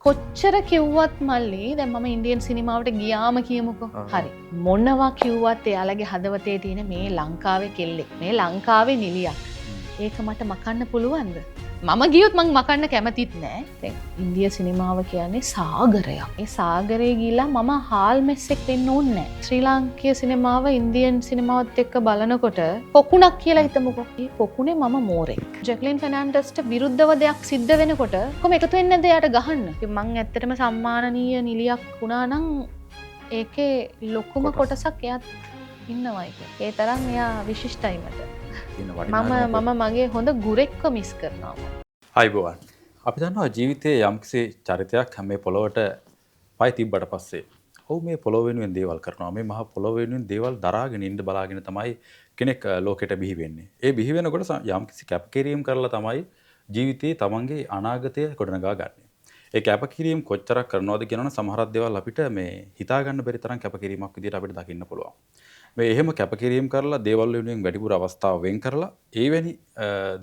කොච්චර කිව්වත් මල්ලි, දැන් මම ඉන්දියන් සිනමාවට ගියාම කියමුකෝ. හරි. මොනවා කිව්වත් එයාලගේ හදවතේ තියෙන මේ ලංකාවේ කෙල්ලෙක්, මේ ලංකාවේ නිලියක්. ඒක මට මකන්න පුළුවන්ද? මම ගියොත් මං මකන්න කැමතිත් නෑ. දැන් ඉන්දිය සිනමාව කියන්නේ සාගරයක්. ඒ සාගරේ ගිහිල්ලා මම හාල් මෙස්සෙක් වෙන්න ඕනේ නෑ. ශ්‍රී ලාංකීය සිනමාව ඉන්දියන් සිනමාවත් එක්ක බලනකොට පොකුණක් කියලා හිතමුකෝ. ඒ පොකුණේ මම මෝරෙක්. ජැක්ලින් ෆර්නැන්ඩස්ට විරුද්ධව දෙයක් සිද්ධ වෙනකොට කොහොම එකතු වෙන්නේ නැද්ද එයාට ගහන්න? ඉතින් මං ඇත්තටම සම්මානනීය නිලියක් වුණා නම් ඒකේ ලොකුම කොටසක් එයාත් ඉන්නවයි කියලා. ඒ තරම් එයා විශිෂ්ටයි මට. මම මගේ හොඳ ගුරෙක්ව මිස් කරනවා. ආයුබෝවන්. අපි දන්නවා ජීවිතයේ යම්කිසි චරිතයක් මේ පොළොවට පය තිබ්බට පස්සේ ඔහු මේ පොළොව වෙනුවෙන් දේවල් කරනවා. මේ මහ පොළොව වෙනුවෙන් දේවල් දරාගෙන ඉන්න බලාගෙන තමයි කෙනෙක් ලෝකෙට බිහි වෙන්නේ. ඒ බිහි වෙනකොට යම්කිසි කැපකිරීම් කරලා තමයි ජීවිතයේ තමන්ගේ අනාගතය ගොඩනගා ගන්නෙ. ඒ කැපකිරීම් කොච්චරක් කරනවද කියනවනම් සමහරක් දේවල් අපිට මේ හිතා ගන්න බැරි තරම් කැපකිරීමක් විදියට අපිට දකින්න පුළුවන්. මේ එහෙම කැපකිරීම් කරලා දේවල් වෙනුවෙන් වැඩිපුර අවස්ථාව වෙන් කරලා ඒ වැනි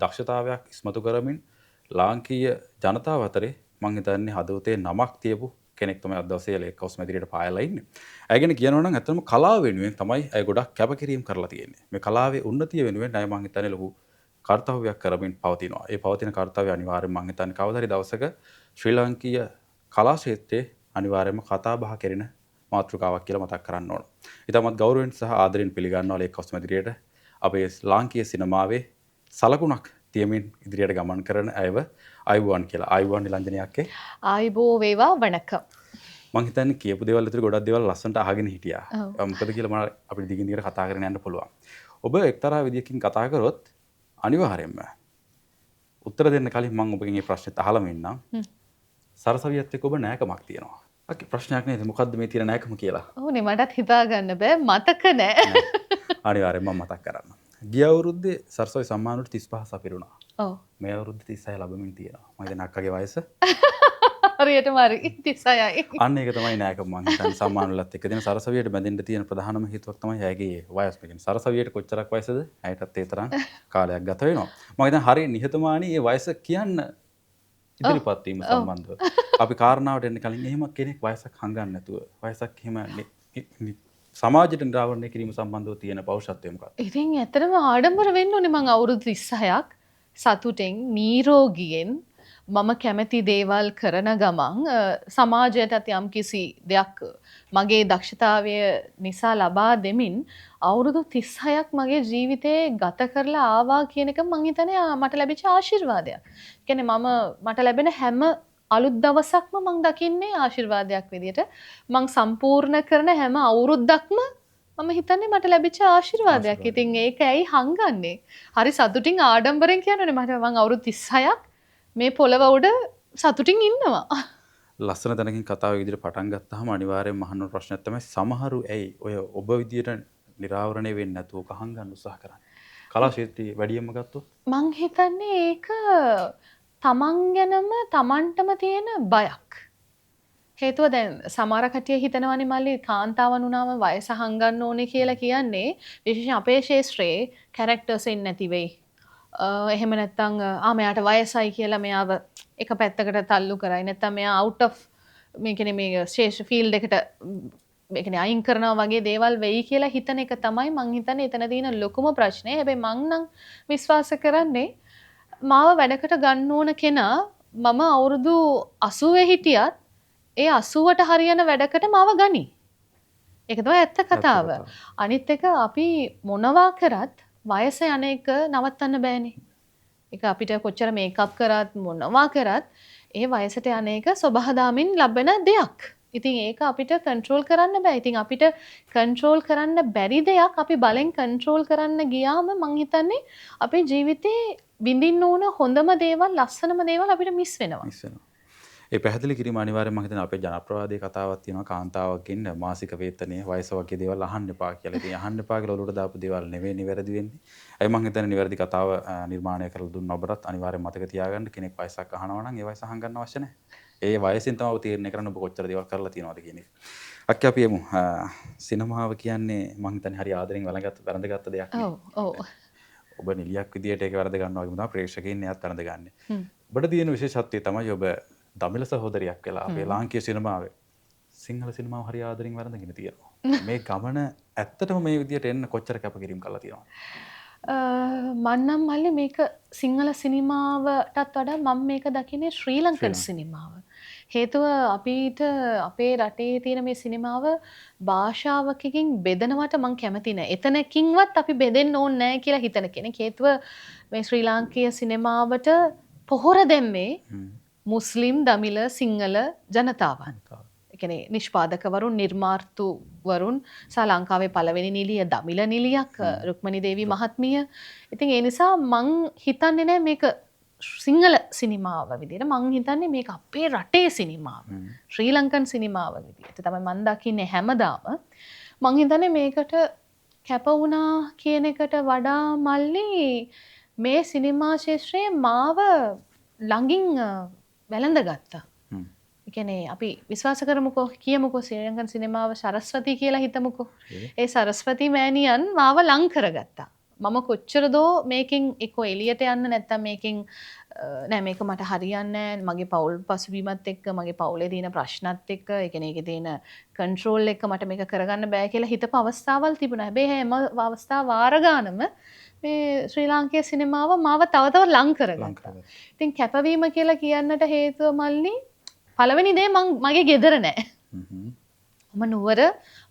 දක්ෂතාවයක් ඉස්මතු කරමින් ලාංකීය ජනතාව අතරේ මං හිතන්නේ හදවතේ නමක් තියපු කෙනෙක් තමයි අද දවසේ ලේක් හවුස් මැදිරියට පායලා ඉන්නේ. ඇය ගැන කියනවා නම් ඇත්තටම කලාව වෙනුවෙන් තමයි ඇය ගොඩක් කැපකිරීම් කරලා තියෙන්නේ. මේ කලාවේ උන්නතිය වෙනුවෙන් ඇය මං හිතන්නේ ලොකු කර්තව්‍යයක් කරමින් පවතිනවා. ඒ පවතින කර්තව්‍ය අනිවාර්යෙන්ම මං හිතන්නේ කවදා හරි දවසක ශ්‍රී ලාංකීය කලා ක්ෂේත්‍රයේ අනිවාර්යයෙන්ම කතා බහ කෙරෙන මාතෘකාවක් කියලා මතක් කරන්න ඕන. ඉතාමත් ගෞරවයෙන් සහ ආදරයෙන් පිළිගන්නවා ලේක් හවුස් මැදිරියට අපේ ලාංකීය සිනමාවේ සලකුණක් තියමින් ඉදිරියට ගමන් කරන අයව ආයුබෝවන් කියලා. ආයුබෝවන් නිලංජනී අක්කේ. ආයුබෝ වේවා, වණක්කම්. මං හිතන්නේ කියපු දේවල් ඇතුලේ ගොඩක් දේවල් ලස්සනට අහගෙන හිටියා. මොකද කියලා මම අපිට දිගින් දිගට කතා කරගෙන යන්න පුළුවන්. ඔබ එක්තරා විදියකින් කතා කරොත් අනිවාර්යයෙන්ම උත්තර දෙන්න කලින් මං ඔබගෙන් මේ ප්‍රශ්නෙත් අහලම ඉන්නම්. සරසවියත් එක්ක ඔබ නෑකමක් තියෙනවා. අක්කේ ප්‍රශ්නයක් නේද? මොකද්ද මේ තියෙන නෑකම කියලා? ඔව්නේ, මටත් හිතා ගන්න බෑ, මතක නෑ. අනිවාර්යයෙන්ම මම මතක් කරන්න. ගිය අවුරුද්දේ සරසවි සම්මාන වලට 35 සපිරුණා. මේ අවුරුද්දේ 36 ලැබමින් තියෙනවා. මම හිතන්නේ අක්කගේ වයස හරියටම හරි 36යි. අන්න ඒක තමයි නෑකම මං හිතන්නේ සම්මාන වලත් එක්ක දෙන සරසවියට බැඳෙන්න තියෙන ප්‍රධානම හේතුවක් තමයි ඇයගේ වයස. මේ කියන්නේ සරසවියට කොච්චරක් වයසද? ඇයටත් ඒ තරම් කාලයක් ගත වෙනවා. මං හිතන්නේ හරි නිහතමානී ඒ වයස කියන්න ඉදිරිපත් වීම සම්බන්ධව. අපි කාරණාවට එන්න කලින් එහෙම කෙනෙක් වයසක් හංගන්න නැතුව වයසක් එහෙම සමාජයට නිරාවරණය කිරීම සම්බන්ධව තියෙන පෞරුෂත්වය මොකක්ද? ඉතින් ඇත්තටම ආඩම්බර වෙන්න ඕනේ මං අවුරුදු 36ක් සතුටෙන් නිරෝගියෙන් මම කැමති දේවල් කරන ගමන් සමාජයටත් යම්කිසි දෙයක් මගේ දක්ෂතාවය නිසා ලබා දෙමින් අවුරුදු 36ක් මගේ ජීවිතේ ගත කරලා ආවා කියන එක මං හිතන්නේ මට ලැබිච්ච ආශිර්වාදයක්. ඒ කියන්නේ මට ලැබෙන හැම අලුත් දවසක්ම මං දකින්නේ ආශිර්වාදයක් විදියට. මං සම්පූර්ණ කරන හැම අවුරුද්දක්ම මම හිතන්නේ මට ලැබිච්ච ආශිර්වාදයක්. ඉතින් ඒක ඇයි හංගන්නේ? හරි සතුටින් ආඩම්බරෙන් කියනවනේ මට මං අවුරුදු 36ක් මේ පොළව උඩ සතුටින් ඉන්නවා. ලස්සන තැනකින් කතාව විදිහට පටන් ගත්තාම අනිවාර්යයෙන්ම අහන්න ඕන ප්‍රශ්නයක් තමයි සමහරු ඇයි ඔය ඔබ විදියට නිරාවරණය වෙන්නේ නැතුව ඔක හංගන්න උත්සාහ කරන්නේ? කලා ක්ෂේත්‍රයේ වැඩියෙන්ම ගත්තොත්? මං හිතන්නේ ඒක තමන් ගැනම තමන්ටම තියෙන බයක්. හේතුව දැන් සමහර කට්ටිය හිතනවනේ මල්ලි කාන්තාවන් වුණාම වයස හංගන්න ඕනේ කියලා කියන්නේ විශේෂයෙන් අපේ ක්ෂේත්‍රයේ කැරක්ටර්ස් එන්නේ නැති වෙයි. එහෙම නැත්නම් මෙයාට වයසයි කියලා මෙයාව එක පැත්තකට තල්ලු කරයි. නැත්නම් මෙයා අවුට් ඔෆ් මේ කියන්නේ මේ ශ්‍රේෂ්ඨ ෆීල්ඩ් එකට මේ කියන්නේ අයින් කරනවා වගේ දේවල් වෙයි කියලා හිතන එක තමයි මං හිතන්නේ එතන තියෙන ලොකුම ප්‍රශ්නේ. හැබැයි මං නම් විශ්වාස කරන්නේ මාව වැඩකට ගන්න ඕන කෙනා මම අවුරුදු 80 හිටියත් ඒ 80ට හරියන වැඩකට මාව ගනි. ඒක තමයි ඇත්ත කතාව. අනිත් එක අපි මොනවා කරත් වයස යන එක නවත්තන්න බෑනේ. ඒක අපිට කොච්චර මේකප් කරත් මොනවා කරත් ඒ වයසට යන එක ස්වභාවදාමින් ලැබෙන දෙයක්. ඉතින් ඒක අපිට කන්ට්‍රෝල් කරන්න බෑ. ඉතින් අපිට කන්ට්‍රෝල් කරන්න බැරි දෙයක් අපි බලෙන් කන්ට්‍රෝල් කරන්න ගියාම මං හිතන්නේ අපේ ජීවිතේ විඳින්න ඕන හොඳම දේවල් ලස්සනම දේවල් අපිට මිස් වෙනවා. මිස් වෙනවා. ඒ පැහැදිලි කිරීම අනිවාර්යයෙන්ම මං හිතන්නේ අපේ ජනප්‍රවාදයේ කතාවක් තියෙනවා කාන්තාවකින් මාසික වේතනය වයස වගේ දේවල් අහන්න එපා කියලා. ඉතින් අහන්න එපා කියලා ඔලුවට දාපු දේවල් නෙවෙයි නිවැරදි වෙන්නේ. ඇයි මං හිතන්නේ නිවැරදි කතාව නිර්මාණය කරලා දුන්න ඔබටත් අනිවාර්යයෙන් මතක තියාගන්න කෙනෙක් වයසක් අහනවා නම් ඒ වයස අහන් අවශ්‍ය නැහැ. ඒ වයසින් තමයි ඔබ තීරණය කරන්නේ ඔබ කොච්චර දේවල් කරලා තියෙනවද කියන එක. අක්කේ අපි එමු. සිනමාව කියන්නේ මං හිතන්නේ හරි ආදරෙන් වැළඳගත්ත දෙයක් නේ. ඔව් ඔව්. ඔබ නිලියක් විදියට ඒක වැළඳ ගන්නවා වගේම තමයි ප්‍රේක්ෂකයින් එයත් වැළඳ ගන්නෙ. ඔබට තියෙන විශේෂත්වය තමයි ඔබ දමිළ සහෝදරියක් වෙලා අපේ ලාංකීය සිනමාවේ සිංහල සිනමාව හරි ආදරෙන් වැළඳගෙන තියෙනවා. මේ ගමන ඇත්තටම මේ විදියට එන්න කොච්චර කැපකිරීම කරලා තියෙනවද? මං නම් මල්ලි මේක සිංහල සිනමාවටත් වඩා මම මේක දකින්නේ ශ්‍රී ලංකන් සිනමාව. හේතුව අපිට අපේ රටේ තියෙන මේ සිනමාව භාෂාවකින් බෙදනවට මං කැමති නෑ. එතනකින්වත් අපි බෙදෙන්න ඕනේ නෑ කියලා හිතන කෙනෙක්. හේතුව මේ ශ්‍රී ලාංකීය සිනමාවට පොහොර දැම්මේ මුස්ලිම්, දමිළ, සිංහල ජනතාවන්. ඒ කියන්නේ නිෂ්පාදකවරුන්, නිර්මාතෘවරුන් සහ ලංකාවේ පළවෙනි නිළිය දමිළ නිළියක් රුක්මනී දේවී මහත්මිය. ඉතින් ඒ නිසා මං හිතන්නේ නෑ මේක සිංහල සිනමාව විදියට. මං හිතන්නේ මේක අපේ රටේ සිනමාව. ශ්‍රී ලංකන් සිනමාව විදියට තමයි මං දකින්නේ හැමදාම. මං හිතන්නේ මේකට කැප වුණා කියන එකට වඩා මල්ලි මේ සිනමා ක්ෂේත්‍රයේ මාව ළඟින් වැළඳගත්තා. ඒ කියන්නේ අපි විශ්වාස කරමුකෝ, කියමුකෝ ශ්‍රී ලංකන් සිනමාව සරස්වති කියලා හිතමුකෝ. ඒ සරස්වති මෑණියන් මාව ලං කරගත්තා. මම කොච්චර දෝ මේකෙන් එක්ක එළියට යන්න නැත්තම් මේකෙන් නෑ මේක මට හරියන්නේ නෑ, මගේ පවුල් පසුබිමත් එක්ක, මගේ පවුලේ තියෙන ප්‍රශ්නත් එක්ක, ඒ කියන්නේ ඒකේ තියෙන කන්ට්‍රෝල් එක මට මේක කරගන්න බෑ කියලා හිතපු අවස්ථාවල් තිබුණා. හැබැයි හැම අවස්ථාව වාර ගානම මේ ශ්‍රී ලාංකීය සිනමාව මාව තව තව ලං කරගත්තා. ඉතින් කැපවීම කියලා කියන්නට හේතුව මල්ලි පළවෙනි දේ මං මගේ ගෙදර නෑ. මම නුවර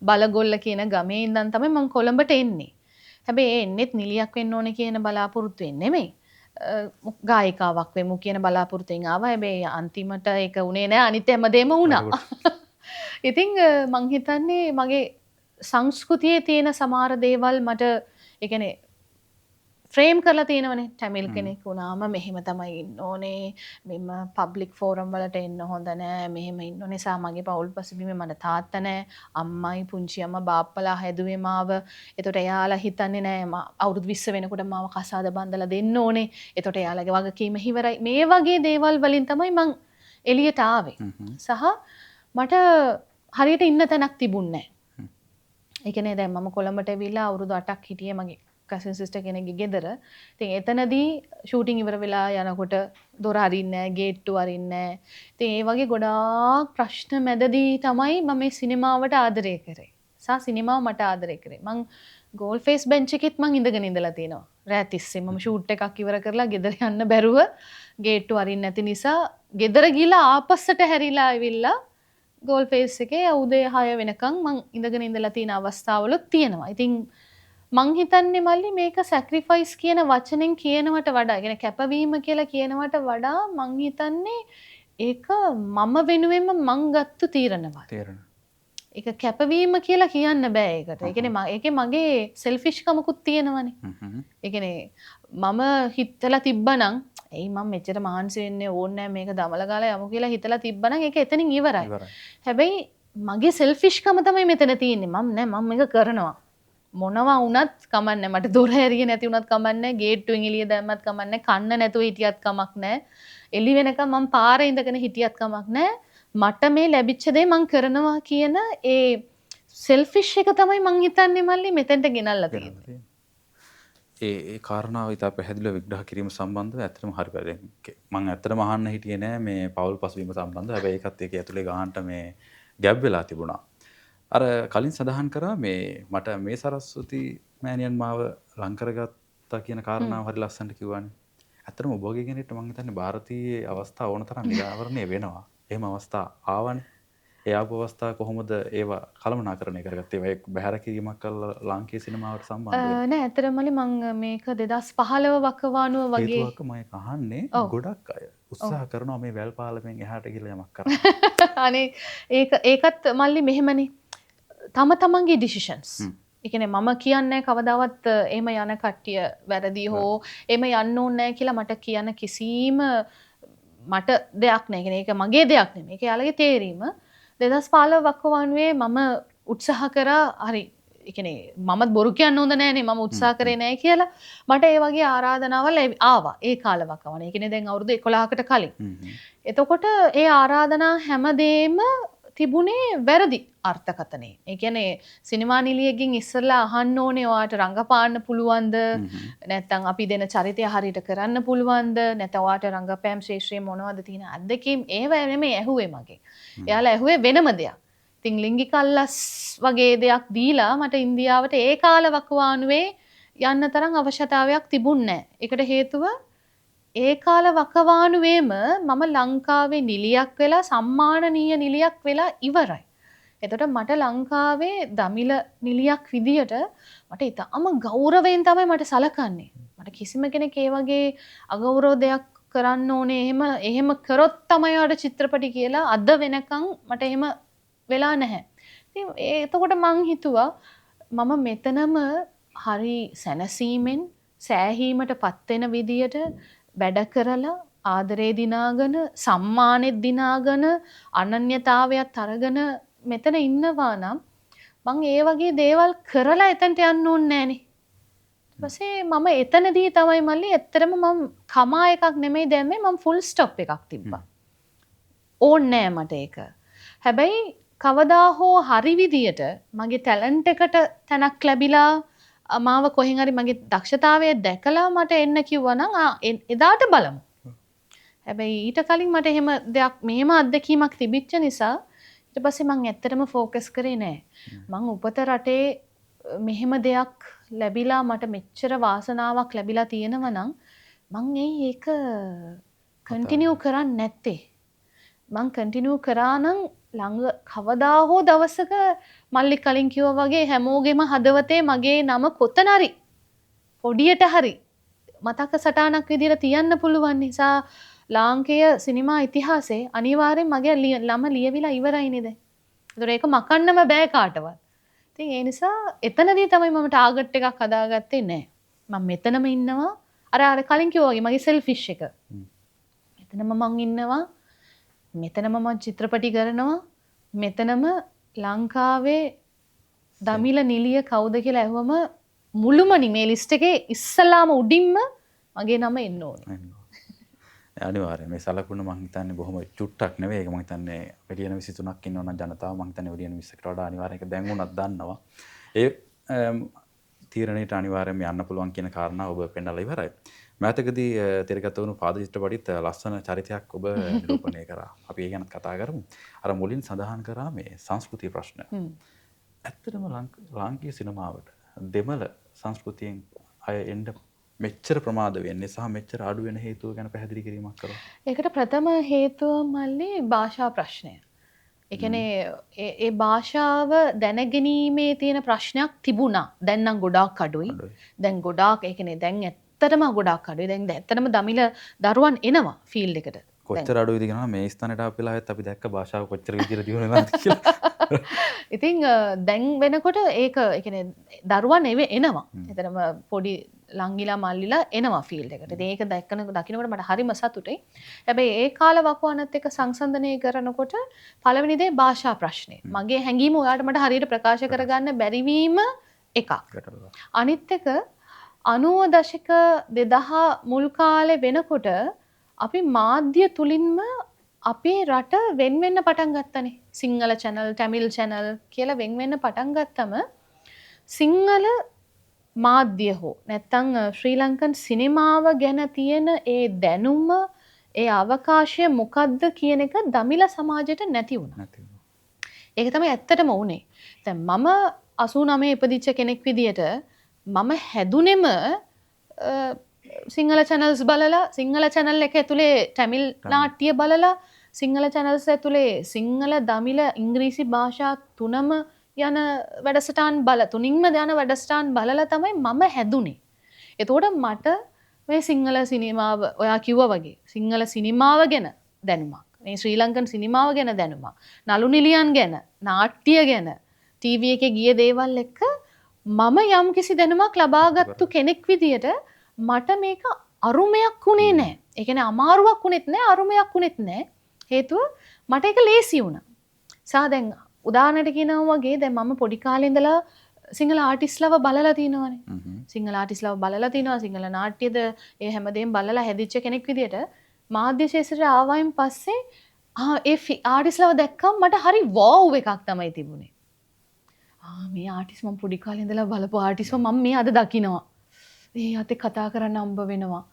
බලගොල්ල කියන ගමේ ඉඳන් තමයි මං කොළඹට එන්නේ. හැබැයි ඒ එන්නෙත් නිලියක් වෙන්න ඕනේ කියන බලාපොරොත්තුවෙන් නෙමෙයි. ගායිකාවක් වෙමු කියන බලාපොරොත්තුවෙන් ආවා. හැබැයි අන්තිමට ඒක උනේ නෑ. අනිත් හැමදේම වුණා. ඉතින් මං හිතන්නේ මගේ සංස්කෘතියේ තියෙන සමහර දේවල් මට ඒ කියන්නේ ෆ්‍රේම් කරලා තියෙනවනේ. ටැමිල් කෙනෙක් වුණාම මෙහෙම තමයි ඉන්න ඕනේ, මෙහෙම පබ්ලික් ෆෝරම් වලට එන්න හොඳ නෑ, මෙහෙම ඉන්න ඕනේ. සහ මගේ පවුල් පසුබිමේ මට තාත්තා නෑ, අම්මයි පුංචි අම්මා බාප්පලා හැදුවේ මාව. එතකොට එයාලා හිතන්නේ නෑ අවුරුදු 20 වෙනකොට මාව කසාද බඳලා දෙන්න ඕනේ. එතකොට එයාලගේ වගකීම ඉවරයි. මේ වගේ දේවල් වලින් තමයි මං එළියට ආවේ. සහ මට හරියට ඉන්න තැනක් තිබුණේ නෑ. ඒ කියන්නේ දැන් මම කොළඹට ඇවිල්ලා අවුරුදු 8ක් හිටියේ මගේ කසින් සිස්ටර් කෙනෙක්ගේ ගෙදර. ඉතින් එතනදී ෂූටින් ඉවර වෙලා යනකොට දොර අරින්නේ නෑ, ගේට්ටු අරින්නේ නෑ. ඉතින් ඒ වගේ ගොඩාක් ප්‍රශ්න මැදදී තමයි මම මේ සිනමාවට ආදරය කරේ. සහ සිනමාව මට ආදරය කරේ. මං ගෝල් ෆේස් බෙන්ච් එකෙත් මං ඉඳගෙන ඉඳලා තියෙනවා. රෑ තිස්සේ මම ෂූට් එකක් ඉවර කරලා ගෙදර යන්න බැරුව ගේට්ටු අරින්න නැති නිසා ගෙදර ගිහලා ආපස්සට හැරිලා ඇවිල්ලා ගෝල් ෆේස් එකේ උදේ 6 වෙනකන් මං ඉඳගෙන ඉඳලා තියෙන අවස්ථාවලුත් තියෙනවා. ඉතින් මං හිතන්නේ මල්ලි මේක සැක්‍රිෆයිස් කියන වචනෙන් කියනවට වඩා, ඒ කියන්නේ කැපවීම කියලා කියනවට වඩා මං හිතන්නේ ඒක මම වෙනුවෙන්ම මං ගත්තු තීරණයක්. තීරණ. ඒක කැපවීම කියලා කියන්න බෑ ඒකට. ඒ කියන්නේ ඒකේ මගේ සෙල්ෆිෂ් කමකුත් තියෙනවනේ. ඒ කියන්නේ මම හිතලා තිබ්බනම් එයි මම මෙච්චර මහන්සි වෙන්නේ ඕනේ නෑ මේක දමල ගාලා යමු කියලා හිතලා තිබ්බනම් ඒක එතනින් ඉවරයි. හැබැයි මගේ සෙල්ෆිෂ් කම තමයි මෙතන තියෙන්නේ. මම නෑ මම මේක කරනවා. මොනවා වුණත් කමන්නේ, මට දොර ඇරියේ නැති වුණත් කමන්නේ, ගේට්ටුවෙන් එළිය දැම්මත් කමන්නේ, කන්න නැතුව හිටියත් කමක් නෑ, එළි වෙනකම් මං පාරේ ඉඳගෙන හිටියත් කමක් නෑ, මට මේ ලැබිච්ච දේ මං කරනවා කියන ඒ සෙල්ෆිෂ් එක තමයි මං හිතන්නේ මල්ලි මෙතෙන්ට ගෙනල්ලා තියෙන්නේ. ඒ කාරණාව ඉතා පැහැදිලිව විග්‍රහ කිරීම සම්බන්ධව ඇත්තටම හරි පැහැදිලි. මං ඇත්තටම අහන්න හිටියේ නෑ මේ පවුල් පසුබිම සම්බන්ධව. හැබැයි ඒකත් ඒකේ ඇතුලේ ගානට මේ ගැබ් වෙලා තිබුණා. අර කලින් සඳහන් කරා මේ මට මේ සරස්වති මෑණියන් මාව ලං කරගත්තා කියන කාරණාව හරි ලස්සනට කිව්වනේ. ඇත්තටම ඔබ වගේ කෙනෙක්ට මං හිතන්නේ භාරතීය අවස්ථා ඕන තරම් නිරාවරණය වෙනවා. එහෙම අවස්ථා ආවනේ. ඒ ආපු අවස්ථා කොහොමද ඒවා කළමනාකරණය කරගත්තේ? ඒවා එක් බැහැර කිරීමක් කරලා ලාංකීය සිනමාවට සම්බන්ධ වෙන්නේ? නෑ, ඇත්තටම මල්ලි මං මේක 2015 වකවානුව වගේ හේතුවක් මම ඒක අහන්නේ ගොඩක් අය උත්සාහ කරනවා මේ වැල් පාලමෙන් එහාට ගිහලා යමක් කරන්න. අනේ ඒකත් මල්ලි මෙහෙමනේ. තම තමන්ගේ ඩිසිෂන්ස්. ඒ කියන්නේ මම කියන්නේ කවදාවත් එහෙම යන කට්ටිය වැරදි හෝ එහෙම යන්න ඕනේ නෑ කියලා මට කියන්න කිසිම මට දෙයක් නෑ. ඒ කියන්නේ ඒක මගේ දෙයක් නෙමෙයි. ඒක යාළගේ තේරීම. 2015 වකවානුවේ මම උත්සාහ කරා හරි. ඒ කියන්නේ මමත් බොරු කියන්න හොඳ නෑනේ. මම උත්සාහ කරේ නෑ කියලා. මට ඒ වගේ ආරාධනාවල් ආවා ඒ කාල වකවානුවේ. ඒ කියන්නේ දැන් අවුරුදු 11කට කලින්. එතකොට ඒ ආරාධනා හැමදේම තිබුණේ වැරදි අර්ථකථනයෙන්. ඒ කියන්නේ සිනමා නිලියකින් ඉස්සරලා අහන්න ඕනේ ඔයාට රංගපාන්න පුළුවන්ද? නැත්නම් අපි දෙන චරිතය හරියට කරන්න පුළුවන්ද? නැත්නම් ඔයාට රංගපෑම් ශේෂ්ත්‍රයේ මොනවද තියෙන අත්දැකීම්? ඒව නෙමෙයි ඇහුවේ මගෙන්. එයාලා ඇහුවේ වෙනම දෙයක්. ඉතින් ලිංගික අල්ලස් වගේ දෙයක් දීලා මට ඉන්දියාවට ඒ කාල වකවානුවේ යන්න තරම් අවශ්‍යතාවයක් තිබුණේ නැහැ. ඒකට හේතුව ඒ කාල වකවානුවේම මම ලංකාවේ නිලියක් වෙලා සම්මානනීය නිලියක් වෙලා ඉවරයි. එතකොට මට ලංකාවේ දමිළ නිලියක් විදියට මට ඉතාම ගෞරවයෙන් තමයි මට සලකන්නේ. මට කිසිම කෙනෙක් ඒ වගේ අගෞරව දෙයක් කරන්න ඕනේ එහෙම එහෙම කරොත් තමයි ඔයාලට චිත්‍රපටි කියලා අද වෙනකන් මට එහෙම වෙලා නැහැ. ඉතින් එතකොට මං හිතුවා මම මෙතනම හරි සැනසීමෙන් සෑහීමට පත් වෙන විදියට වැඩ කරලා ආදරේ දිනාගෙන සම්මානෙත් දිනාගෙන අනන්‍යතාවයත් අරගෙන මෙතන ඉන්නවා නම් මං ඒ වගේ දේවල් කරලා එතනට යන්න ඕනේ නෑනේ. ඊට පස්සේ මම එතනදී තමයි මල්ලි ඇත්තටම මං කමා එකක් නෙමෙයි දැම්මේ, මං ෆුල් ස්ටොප් එකක් තිබ්බා. ඕනේ නෑ මට ඒක. හැබැයි කවදා හෝ හරි විදියට මගේ ටැලන්ට් එකට තැනක් ලැබිලා මාව කොහෙන් හරි මගේ දක්ෂතාවය දැකලා මට එන්න කිව්වා නම් එදාට බලමු. හැබැයි ඊට කලින් මට එහෙම දෙයක් මෙහෙම අත්දැකීමක් තිබිච්ච නිසා ඊට පස්සේ මං ඇත්තටම ෆෝකස් කරේ නෑ. මං උපත රටේ මෙහෙම දෙයක් ලැබිලා මට මෙච්චර වාසනාවක් ලැබිලා තියෙනවා නම් මං ඇයි ඒක කන්ටිනියු කරන්නේ නැත්තේ? මං කන්ටිනියු කරා නම් ළඟ කවදා හෝ දවසක මල්ලි කලින් කිව්වා වගේ හැමෝගෙම හදවතේ මගේ නම කොතන හරි පොඩියට හරි මතක සටහනක් විදියට තියන්න පුළුවන් නිසා ලාංකේය සිනමා ඉතිහාසයේ අනිවාර්යෙන් මගේ නම ලියවිලා ඉවරයි නේද? ඒතර ඒක මකන්නම බෑ කාටවත්. ඉතින් ඒ නිසා එතනදී තමයි මම ටාගට් එකක් හදාගත්තේ නෑ. මම මෙතනම ඉන්නවා. අර අර කලින් කිව්වා වගේ මගේ සෙල්ෆිෂ් එක. මෙතනම මං ඉන්නවා. මෙතනම මං චිත්‍රපටි කරනවා. මෙතනම ලංකාවේ දමිළ නිලිය කවුද කියලා ඇහුවම මුළුමනින් මේ ලිස්ට් එකේ ඉස්සලාම උඩින්ම මගේ නම එන්න ඕනේ. අනිවාර්යයෙන් මේ සලකුණ මං හිතන්නේ බොහොම චුට්ටක් නෙවෙයි. ඒක මං හිතන්නේ මිලියන 23ක් ඉන්නවා නම් ජනතාව මං හිතන්නේ මිලියන 20කට වඩා අනිවාර්යයෙන් ඒක දැන් වුණත් දන්නවා. ඒ තීරණයට අනිවාර්යයෙන්ම යන්න පුළුවන් කියන කාරණාව ඔබ පෙන්නලා ඉවරයි. මෑතකදී තිරගත වුණු පාද චිත්‍රපටිත් ලස්සන චරිතයක් ඔබ නිරූපණය කරා. අපි ඒ ගැනත් කතා කරමු. අර මුලින් සඳහන් කරා මේ සංස්කෘතිය ප්‍රශ්න. ඇත්තටම ලාංකීය සිනමාවට දෙමළ සංස්කෘතියෙන් අය එන්න මෙච්චර ප්‍රමාද වෙන්නේ සහ මෙච්චර අඩු වෙන හේතුව ගැන පැහැදිලි කිරීමක් කරමු. ඒකට ප්‍රථම හේතුව මල්ලි භාෂා ප්‍රශ්නය. ඒ කියන්නේ ඒ භාෂාව දැනගැනීමේ තියෙන ප්‍රශ්නයක් තිබුණා. දැන් නම් ගොඩාක් අඩුයි. දැන් ගොඩාක් ඒ කියන්නේ දැන් ඇත්තටම ගොඩාක් අඩුයි. දැන් ඇත්තටම දමිළ දරුවන් එනවා ෆීල්ඩ් එකට. කොච්චර අඩුයිද කියනවා මේ ස්ථානෙට ආපු වෙලාවෙත් අපි දැක්ක භාෂාව කොච්චර විදියට දියුණු වෙනවද කියලා. ඉතින් දැන් වෙනකොට ඒක ඒ කියන්නේ දරුවන් එනවා. එතරම් පොඩි ලංගිලා මල්ලිලා එනවා ෆීල්ඩ් එකට. ඉතින් ඒක දකිනකොට මට හරිම සතුටුයි. හැබැයි ඒ කාල වකවානුවත් එක්ක සංසන්දනය කරනකොට පළවෙනි දේ භාෂා ප්‍රශ්නේ. මගේ හැඟීම ඔයාලට මට හරියට ප්‍රකාශ කරගන්න බැරි වීම එකක්. අනිත් එක 90 දශක 2000 මුල් කාලේ වෙනකොට අපි මාධ්‍ය තුලින්ම අපේ රට වෙන් වෙන්න පටන් ගත්තනේ. සිංහල චැනල්, ටැමිල් චැනල් කියලා වෙන් වෙන්න පටන් ගත්තම සිංහල මාධ්‍ය හෝ නැත්තම් ශ්‍රී ලංකන් සිනමාව ගැන තියෙන ඒ දැනුම, ඒ අවකාශය මොකද්ද කියන එක දමිළ සමාජයට නැති වුණා. ඒක තමයි ඇත්තටම වුණේ. දැන් මම 89 ඉපදිච්ච කෙනෙක් විදියට මම හැදුනේම සිංහල චැනල්ස් බලලා, සිංහල චැනල් එක ඇතුලේ ටැමිල් නාට්‍ය බලලා, සිංහල චැනල්ස් ඇතුලේ සිංහල, දමිළ, ඉංග්‍රීසි භාෂා තුනම යන වැඩසටහන් තුනින්ම යන වැඩසටහන් බලලා තමයි මම හැදුනේ. එතකොට මට මේ සිංහල සිනමාව ඔයා කිව්වා වගේ සිංහල සිනමාව ගැන දැනුමක්, මේ ශ්‍රී ලංකන් සිනමාව ගැන දැනුමක්, නළු නිලියන් ගැන, නාට්‍ය ගැන, ටීවී එකේ ගිය දේවල් එක්ක මම යම්කිසි දැනුමක් ලබාගත්තු කෙනෙක් විදියට මට මේක අරුමයක් වුණේ නෑ. ඒ කියන්නේ අමාරුවක් වුණෙත් නෑ, අරුමයක් වුණෙත් නෑ. හේතුව මට ඒක ලේසි වුණා. සහ දැන් උදාහරණයට කියනවා වගේ දැන් මම පොඩි කාලේ ඉඳලා සිංහල ආටිස්ලව බලලා තිනවනේ. සිංහල ආටිස්ලව බලලා තිනවා, සිංහල නාට්‍යද ඒ හැමදේම බලලා හැදිච්ච කෙනෙක් විදියට මාධ්‍ය ක්ෂේත්‍රයට ආවයින් පස්සේ ඒ ආටිස්ලව දැක්කම මට හරි වෝව් එකක් තමයි තිබුණේ. මේ ආටිස් මම පොඩි කාලේ ඉඳලා බලපු ආටිස්ව මම මේ අද දකිනවා. ඒ අතේ කතා කරන්න හම්බ වෙනවා.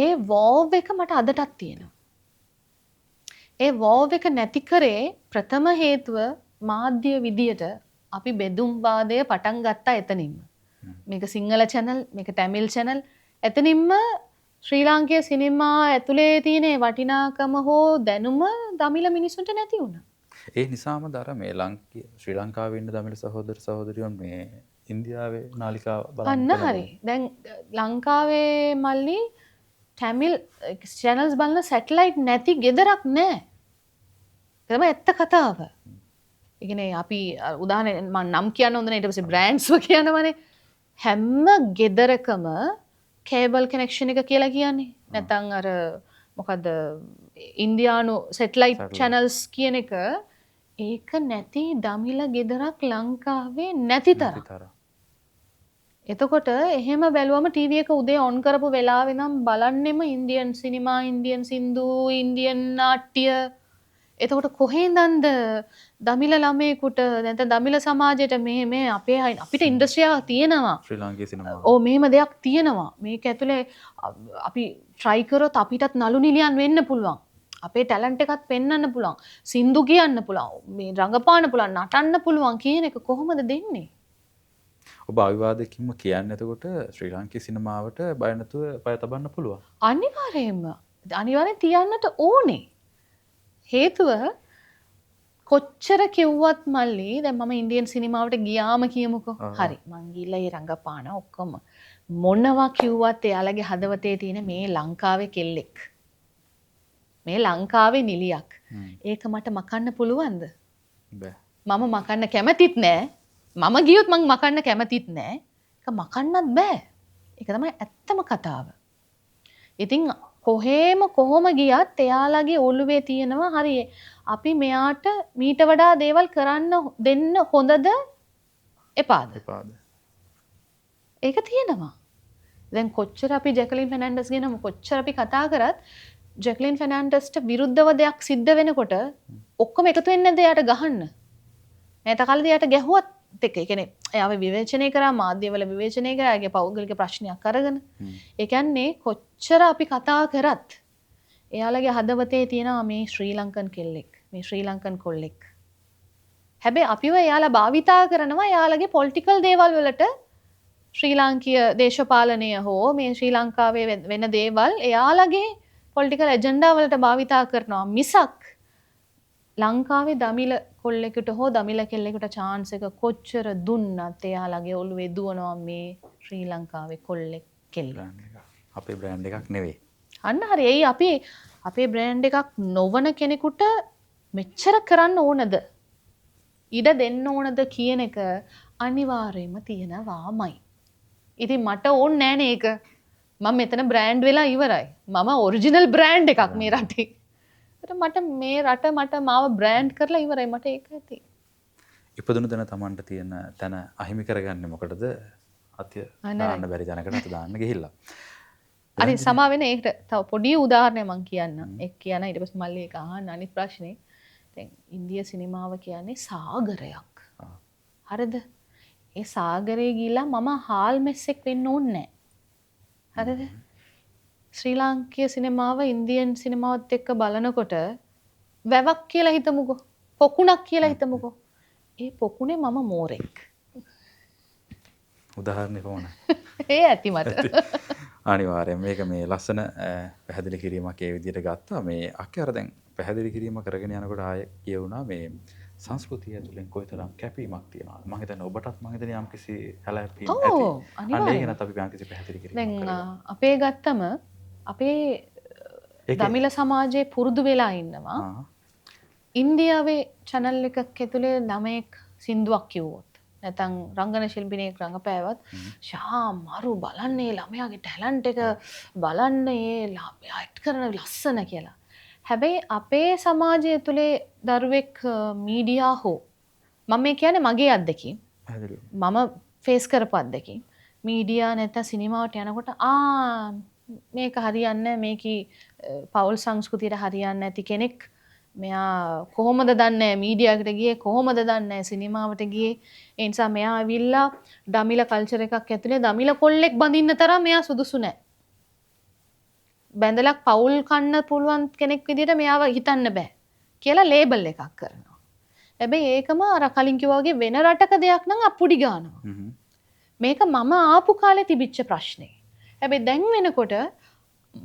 ඒ වෝව් එක මට අදටත් තියෙනවා. ඒ වෝව් එක නැති කරේ ප්‍රථම හේතුව මාධ්‍ය විදියට අපි බෙදුම් වාදය පටන් ගත්තා එතනින්ම. මේක සිංහල චැනල්, මේක තමිල් චැනල්. එතනින්ම ශ්‍රී ලාංකීය සිනමා ඇතුලේ තියෙන වටිනාකම හෝ දැනුම දමිළ මිනිසුන්ට නැති වුණා. ඒ නිසාම දර මේ ශ්‍රී ලංකාවේ ඉන්න දමිළ සහෝදර සහෝදරියන් මේ ඉන්දියාවේ නාලිකා බලන්න. අන්න හරි. දැන් ලංකාවේ මල්ලි තමිල් චැනල්ස් බලන සැටලයිට් නැති ගෙදරක් නෑ. ඒක තමයි ඇත්ත කතාව. ඒ කියන්නේ අපි උදාහරණ මම නම් කියන්න හොඳ නෑ, ඊට පස්සේ බ්‍රෑන්ඩ්ස් ව කියනවනේ. හැම ගෙදරකම කේබල් කනෙක්ෂන් එක කියලා කියන්නේ. නැත්නම් අර මොකද්ද ඉන්දියානු සැටලයිට් චැනල්ස් කියන එක, ඒක නැති දමිළ ගෙදරක් ලංකාවේ නැති තරම්. එතකොට එහෙම බැලුවම ටීවී එක උදේ ඔන් කරපු වෙලාවෙ නම් බලන්නෙම ඉන්දියන් සිනමා, ඉන්දියන් සින්දු, ඉන්දියන් නාට්‍ය. එතකොට කොහේඳන්ද දමිළ ළමයෙකුට නැත්නම් දමිළ සමාජයට මේ මේ අපේ අපිට ඉන්ඩස්ට්‍රි එකක් තියෙනවා. ශ්‍රී ලාංකීය සිනමාව. ඔව්, මෙහෙම දෙයක් තියෙනවා. මේක ඇතුලේ අපි try කරොත් අපිටත් නළු නිලියන් වෙන්න පුළුවන්. අපේ ටැලන්ට් එකත් පෙන්වන්න පුළුවන්. සින්දු කියන්න පුළුවන්. මේ රඟපාන්න පුළුවන්, නටන්න පුළුවන් කියන එක කොහොමද දෙන්නේ? ඔබ අවිවාදකින්ම කියන්නේ එතකොට ශ්‍රී ලාංකීය සිනමාවට බය නැතුව පය තබන්න පුළුවන්. අනිවාර්යයෙන්ම. අනිවාර්යෙන් තියන්නට ඕනේ. හේතුව කොච්චර කිව්වත් මල්ලි, දැන් මම ඉන්දියන් සිනමාවට ගියාම කියමුකෝ. හරි, මං ගිහලා ඒ රඟපාන ඔක්කොම මොනවා කිව්වත් එයාලගේ හදවතේ තියෙන මේ ලංකාවේ කෙල්ලෙක්, මේ ලංකාවේ නිලියක්, ඒක මට මකන්න පුළුවන්ද? බෑ. මම මකන්න කැමතිත් නෑ. මම ගියොත් මං මකන්න කැමතිත් නෑ. ඒක මකන්නත් බෑ. ඒක තමයි ඇත්තම කතාව. ඉතින් කොහේම කොහොම ගියත් එයාලගේ ඔළුවේ තියෙනවා හරි අපි මෙයාට මීට වඩා දේවල් කරන්න දෙන්න හොඳද එපාද? එපාද. ඒක තියෙනවා. දැන් කොච්චර අපි ජැකලින් ෆර්නැන්ඩස් ගැන කොච්චර අපි කතා කරත් ජැකලින් ෆර්නැන්ඩස්ට විරුද්ධව දෙයක් සිද්ධ වෙනකොට ඔක්කොම එකතු වෙන්නේ නැද්ද එයාට ගහන්න? නැත කාලේදී එයාට ගැහුවත් එක්ක, ඒ කියන්නේ එයාව විවේචනය කරා, මාධ්‍යවල විවේචනය කරා, එයාගේ පෞද්ගලික ප්‍රශ්නයක් අරගෙන. ඒ කියන්නේ කොච්චර අපි කතා කරත් එයාලගේ හදවතේ තියෙනවා මේ ශ්‍රී ලංකන් කෙල්ලෙක්, මේ ශ්‍රී ලංකන් කොල්ලෙක්. හැබැයි අපිව එයාලා භාවිතා කරනවා එයාලගේ පොලිටිකල් දේවල් වලට, ශ්‍රී ලාංකීය දේශපාලනය හෝ මේ ශ්‍රී ලංකාවේ වෙන දේවල් එයාලගේ පොලිටිකල් ඇජෙන්ඩා වලට භාවිතා කරනවා මිසක් ලංකාවේ දමිළ කොල්ලෙකුට හෝ දමිළ කෙල්ලෙකුට චාන්ස් එක කොච්චර දුන්නත් එයාලගේ ඔළුවේ දුවනවා මේ ශ්‍රී ලංකාවේ කොල්ලෙක් කෙල්ලෙක්. අපේ බ්‍රෑන්ඩ් එකක් නෙවෙයි. අන්න හරි. එයි අපි අපේ බ්‍රෑන්ඩ් එකක් නොවන කෙනෙකුට මෙච්චර කරන්න ඕනද, ඉඩ දෙන්න ඕනද කියන එක අනිවාර්යයෙන්ම තියෙනවාමයි. ඉතින් මට ඕනේ නෑනේ ඒක. මම මෙතන බ්‍රෑන්ඩ් වෙලා ඉවරයි. මම ඔරිජිනල් බ්‍රෑන්ඩ් එකක් මේ රටේ. ඒතර මට මේ රට මට මාව බ්‍රෑන්ඩ් කරලා ඉවරයි. මට ඒක ඇති. ඉපදුණු තැන Tamanට තියෙන තැන අහිමි කරගන්නේ මොකටද? අත දාන්න බැරි තැනකට අත දාන්න ගිහිල්ලා. අනේ සමා වෙන ඒකට තව පොඩි උදාහරණයක් මං කියන්නම්. ඒක කියන ඊට පස්සේ මල්ලි ඒක අහන්න අනිත් ප්‍රශ්නේ. දැන් ඉන්දිය සිනමාව කියන්නේ සාගරයක්. හරිද? ඒ සාගරේ ගිහිල්ලා මම හාල් මෙස්සෙක් වෙන්න ඕනේ නෑ. හරිද? ශ්‍රී ලාංකීය සිනමාව ඉන්දියන් සිනමාවත් එක්ක බලනකොට වැවක් කියලා හිතමුකෝ, පොකුණක් කියලා හිතමුකෝ. ඒ පොකුණේ මම මෝරෙක්. උදාහරණේ කොහොමද? ඒ ඇති මට. අනිවාර්යයෙන් මේක මේ ලස්සන පැහැදිලි කිරීමක් ඒ විදිහට ගත්තා. මේ අක්කේ අර දැන් පැහැදිලි කිරීම කරගෙන යනකොට ආයෙ කියවුණා මේ සංස්කෘතිය ඇතුලෙන් කොයිතරම් කැපීමක් තියෙනවද? මං හිතන්නේ ඔබටත් මං හිතන්නේ යම්කිසි හැලහැප්පීම් ඇති. අන්න ඒ ගැනත් අපි යම්කිසි පැහැදිලි කිරීමක් දැන් අපේ ගත්තම අපේ දමිළ සමාජයේ පුරුදු වෙලා ඉන්නවා. ඉන්දියාවේ චැනල් එකක් ඇතුලේ ළමයෙක් සින්දුවක් කිව්වොත් නැත්නම් රංගන ශිල්පිනියෙක් රංගපෑවත් ෂා මරු බලන්න ඒ ළමයාගේ ටැලන්ට් එක බලන්න ඒ ළමයා ඇක්ට් කරන ලස්සන කියලා. හැබැයි අපේ සමාජය තුලේ දරුවෙක් මීඩියා හෝ මම මේ කියන්නේ මගේ අත්දැකීම්, මම ෆේස් කරපු අත්දැකීම්, මීඩියා නැත්නම් සිනමාවට යනකොට ආ මේක හරියන්නේ නැහැ, මේකී පෞල් සංස්කෘතියට හරියන්නේ නැති කෙනෙක් මෙයා කොහොමද දන්නේ මීඩියා එකට ගියේ, කොහොමද දන්නේ සිනමාවට ගියේ. ඒ නිසා මෙයා ඇවිල්ලා දමිළ කල්චර් එකක් ඇතුලේ දමිළ කොල්ලෙක් බඳින්න තරම් මෙයා සුදුසු නෑ. බැඳලා පවුල් කන්න පුළුවන් කෙනෙක් විදිහට මෙයාව හිතන්න බෑ කියලා ලේබල් එකක් කරනවා. හැබැයි ඒකම අර කලින් කිව්වා වගේ වෙන රටක දෙයක් නම් අප්පුඩි ගන්නවා. මේක මම ආපු කාලේ තිබිච්ච ප්‍රශ්නේ. හැබැයි දැන් වෙනකොට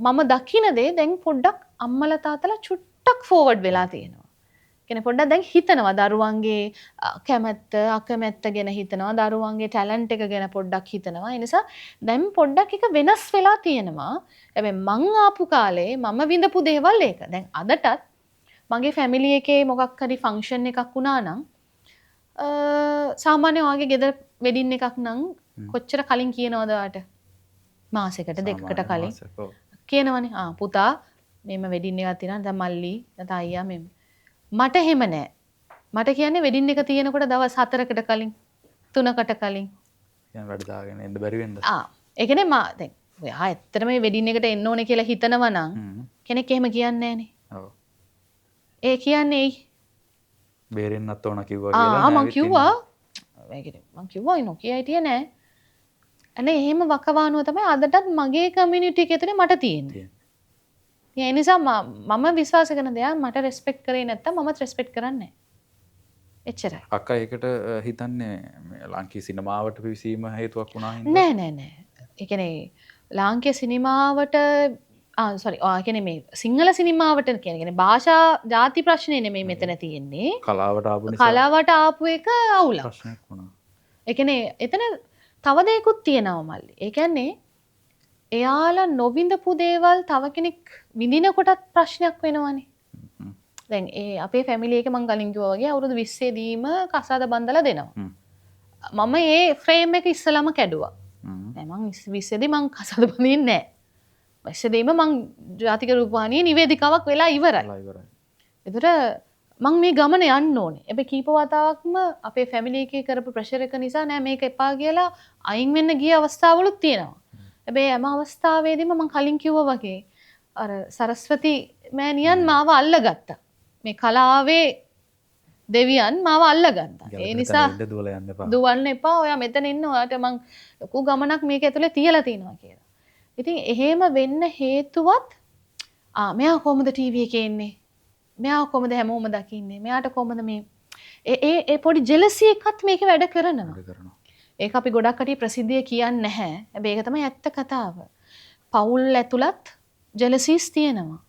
මම දකින දේ දැන් පොඩ්ඩක් අම්මලා තාත්තලා චුට්ටක් ෆෝවර්ඩ් වෙලා තියෙනවා. කියන්නේ පොඩ්ඩක් දැන් හිතනවා දරුවන්ගේ කැමැත්ත අකමැත්ත ගැන හිතනවා, දරුවන්ගේ ටැලන්ට් එක ගැන පොඩ්ඩක් හිතනවා. ඒ නිසා දැන් පොඩ්ඩක් එක වෙනස් වෙලා තියෙනවා. හැබැයි මං ආපු කාලේ මම විඳපු දේවල් ඒක. දැන් අදටත් මගේ ෆැමිලි එකේ මොකක් හරි ෆන්ක්ෂන් එකක් වුණා නම් සාමාන්‍ය ඔයාගේ ගෙදර වෙඩින් එකක් නම් කොච්චර කලින් කියනවද ඔයාට? මාසෙකට දෙකකට කලින් කියනවනේ. ආ පුතා මෙහෙම වෙඩින් එකක් තියෙනවා, නැත්නම් මල්ලි නැත්නම් අයියා මෙහෙම. මට එහෙම නෑ. මට කියන්නේ වෙඩින් එක තියෙනකොට දවස් 4කට කලින් 3කට කලින්. කියන්නේ වැඩ දාගෙන එන්න බැරි වෙන්න. ආ ඒ කියන්නේ මා දැන් ඔයා ඇත්තටම මේ වෙඩින් එකට එන්න ඕනේ කියලා හිතනවා නම් කෙනෙක් එහෙම කියන්නේ නෑනේ. ඔව්. ඒ කියන්නේ එයි. බේරෙන්නත් ඕන කිව්වා කියලා. ආ මං කිව්වා. ඒ කියන්නේ මං කිව්වා නොකිය හිටියේ නෑ. අනේ එහෙම වකවානුව තමයි අදටත් මගේ කමියුනිටි එක ඇතුලේ මට තියෙන්නේ. ඒ නිසා මම විශ්වාස කරන දෙයක් මට රෙස්පෙක්ට් කරේ නැත්තම් මමත් රෙස්පෙක්ට් කරන්නේ නෑ. එච්චරයි. අක්කා ඒකට හිතන්නේ මේ ලාංකීය සිනමාවට පිවිසීම හේතුවක් වුණා හින්දා? නෑ නෑ නෑ. ඒ කියන්නේ ලාංකීය සිනමාවට සෝරි ඔයා කියන්නේ මේ සිංහල සිනමාවට කියන්නේ භාෂා ජාති ප්‍රශ්නේ නෙමෙයි මෙතන තියෙන්නේ. කලාවට ආපු නිසා. කලාවට ආපු එක අවුලක්. ප්‍රශ්නයක් වුණා. ඒ කියන්නේ එතන තව දෙයක්ත් තියෙනවා මල්ලි. ඒ කියන්නේ එයාලා නොවිඳපු දේවල් තව කෙනෙක් විඳිනකොටත් ප්‍රශ්නයක් වෙනවනේ. දැන් ඒ අපේ ෆැමිලි එකේ මං කලින් කිව්වා වගේ අවුරුදු 20 දීම කසාද බන්දලා දෙනවා. මම ඒ ෆ්‍රේම් එක ඉස්සලම කැඩුවා. නෑ මං 20 දී මං කසාද බඳින්නේ නෑ. 20 දීම මං ජාතික රූපවාහිනියේ නිවේදිකාවක් වෙලා ඉවරයි. ඒතර මං මේ ගමන යන්න ඕනේ. හැබැයි කීප වතාවක්ම අපේ ෆැමිලි එකේ කරපු ප්‍රෙෂර් එක නිසා නෑ මේක එපා කියලා අයින් වෙන්න ගිය අවස්ථාවලුත් තියෙනවා. හැබැයි හැම අවස්ථාවේදීම මං කලින් කිව්වා වගේ අර සරස්වති මෑණියන් මාව අල්ලගත්තා. මේ කලාවේ දෙවියන් මාව අල්ලගත්තා. ඒ නිසා දුවන්න එපා. ඔයා මෙතන ඉන්න. ඔයාට මං ලොකු ගමනක් මේක ඇතුලේ තියලා තිනවා කියලා. ඉතින් එහෙම වෙන්න හේතුවත් මෙයා කොහොමද ටීවී එකේ එන්නේ? මෙයා කොහොමද හැමෝම දකින්නේ? මෙයාට කොහොමද මේ ඒ ඒ පොඩි ජෙලසි එකත් මේකේ වැඩ කරනවා. ඒක අපි ගොඩක් කටිය ප්‍රසිද්ධිය කියන්නේ නැහැ. හැබැයි ඒක තමයි ඇත්ත කතාව. පවුල් ඇතුළත් ජෙලසිස් තියෙනවා.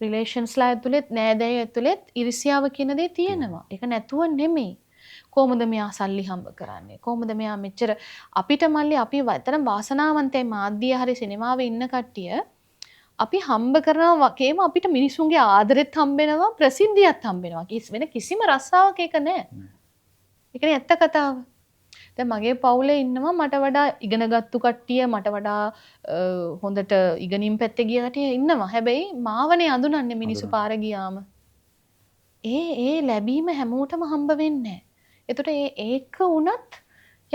රිලේෂන්ස්ලා ඇතුළෙත් නෑදෑයෝ ඇතුළෙත් ඉරිසියාව කියන දේ තියෙනවා. ඒක නැතුව නෙමෙයි. කොහොමද මෙයා සල්ලි හම්බ කරන්නේ? කොහොමද මෙයා මෙච්චර අපිට මල්ලි අපි ඇත්තටම වාසනාවන්තයි මාධ්‍ය හරි සිනමාවේ ඉන්න කට්ටිය අපි හම්බ කරනවා වගේම අපිට මිනිසුන්ගේ ආදරෙත් හම්බෙනවා, ප්‍රසිද්ධියත් හම්බෙනවා. වෙන කිසිම රස්සාවක් ඒක නෑ. ඒ කියන්නේ ඇත්ත කතාව. දැන් මගේ පවුලේ ඉන්නවා මට වඩා ඉගෙනගත්තු කට්ටිය, මට වඩා හොඳට ඉගෙනීම් පැත්තේ ගිය කට්ටිය ඉන්නවා. හැබැයි මාවනේ අඳුනන්නේ මිනිස්සු පාර ගියාම. ඒ ඒ ලැබීම හැමෝටම හම්බ වෙන්නේ නෑ. එතකොට ඒක වුණත්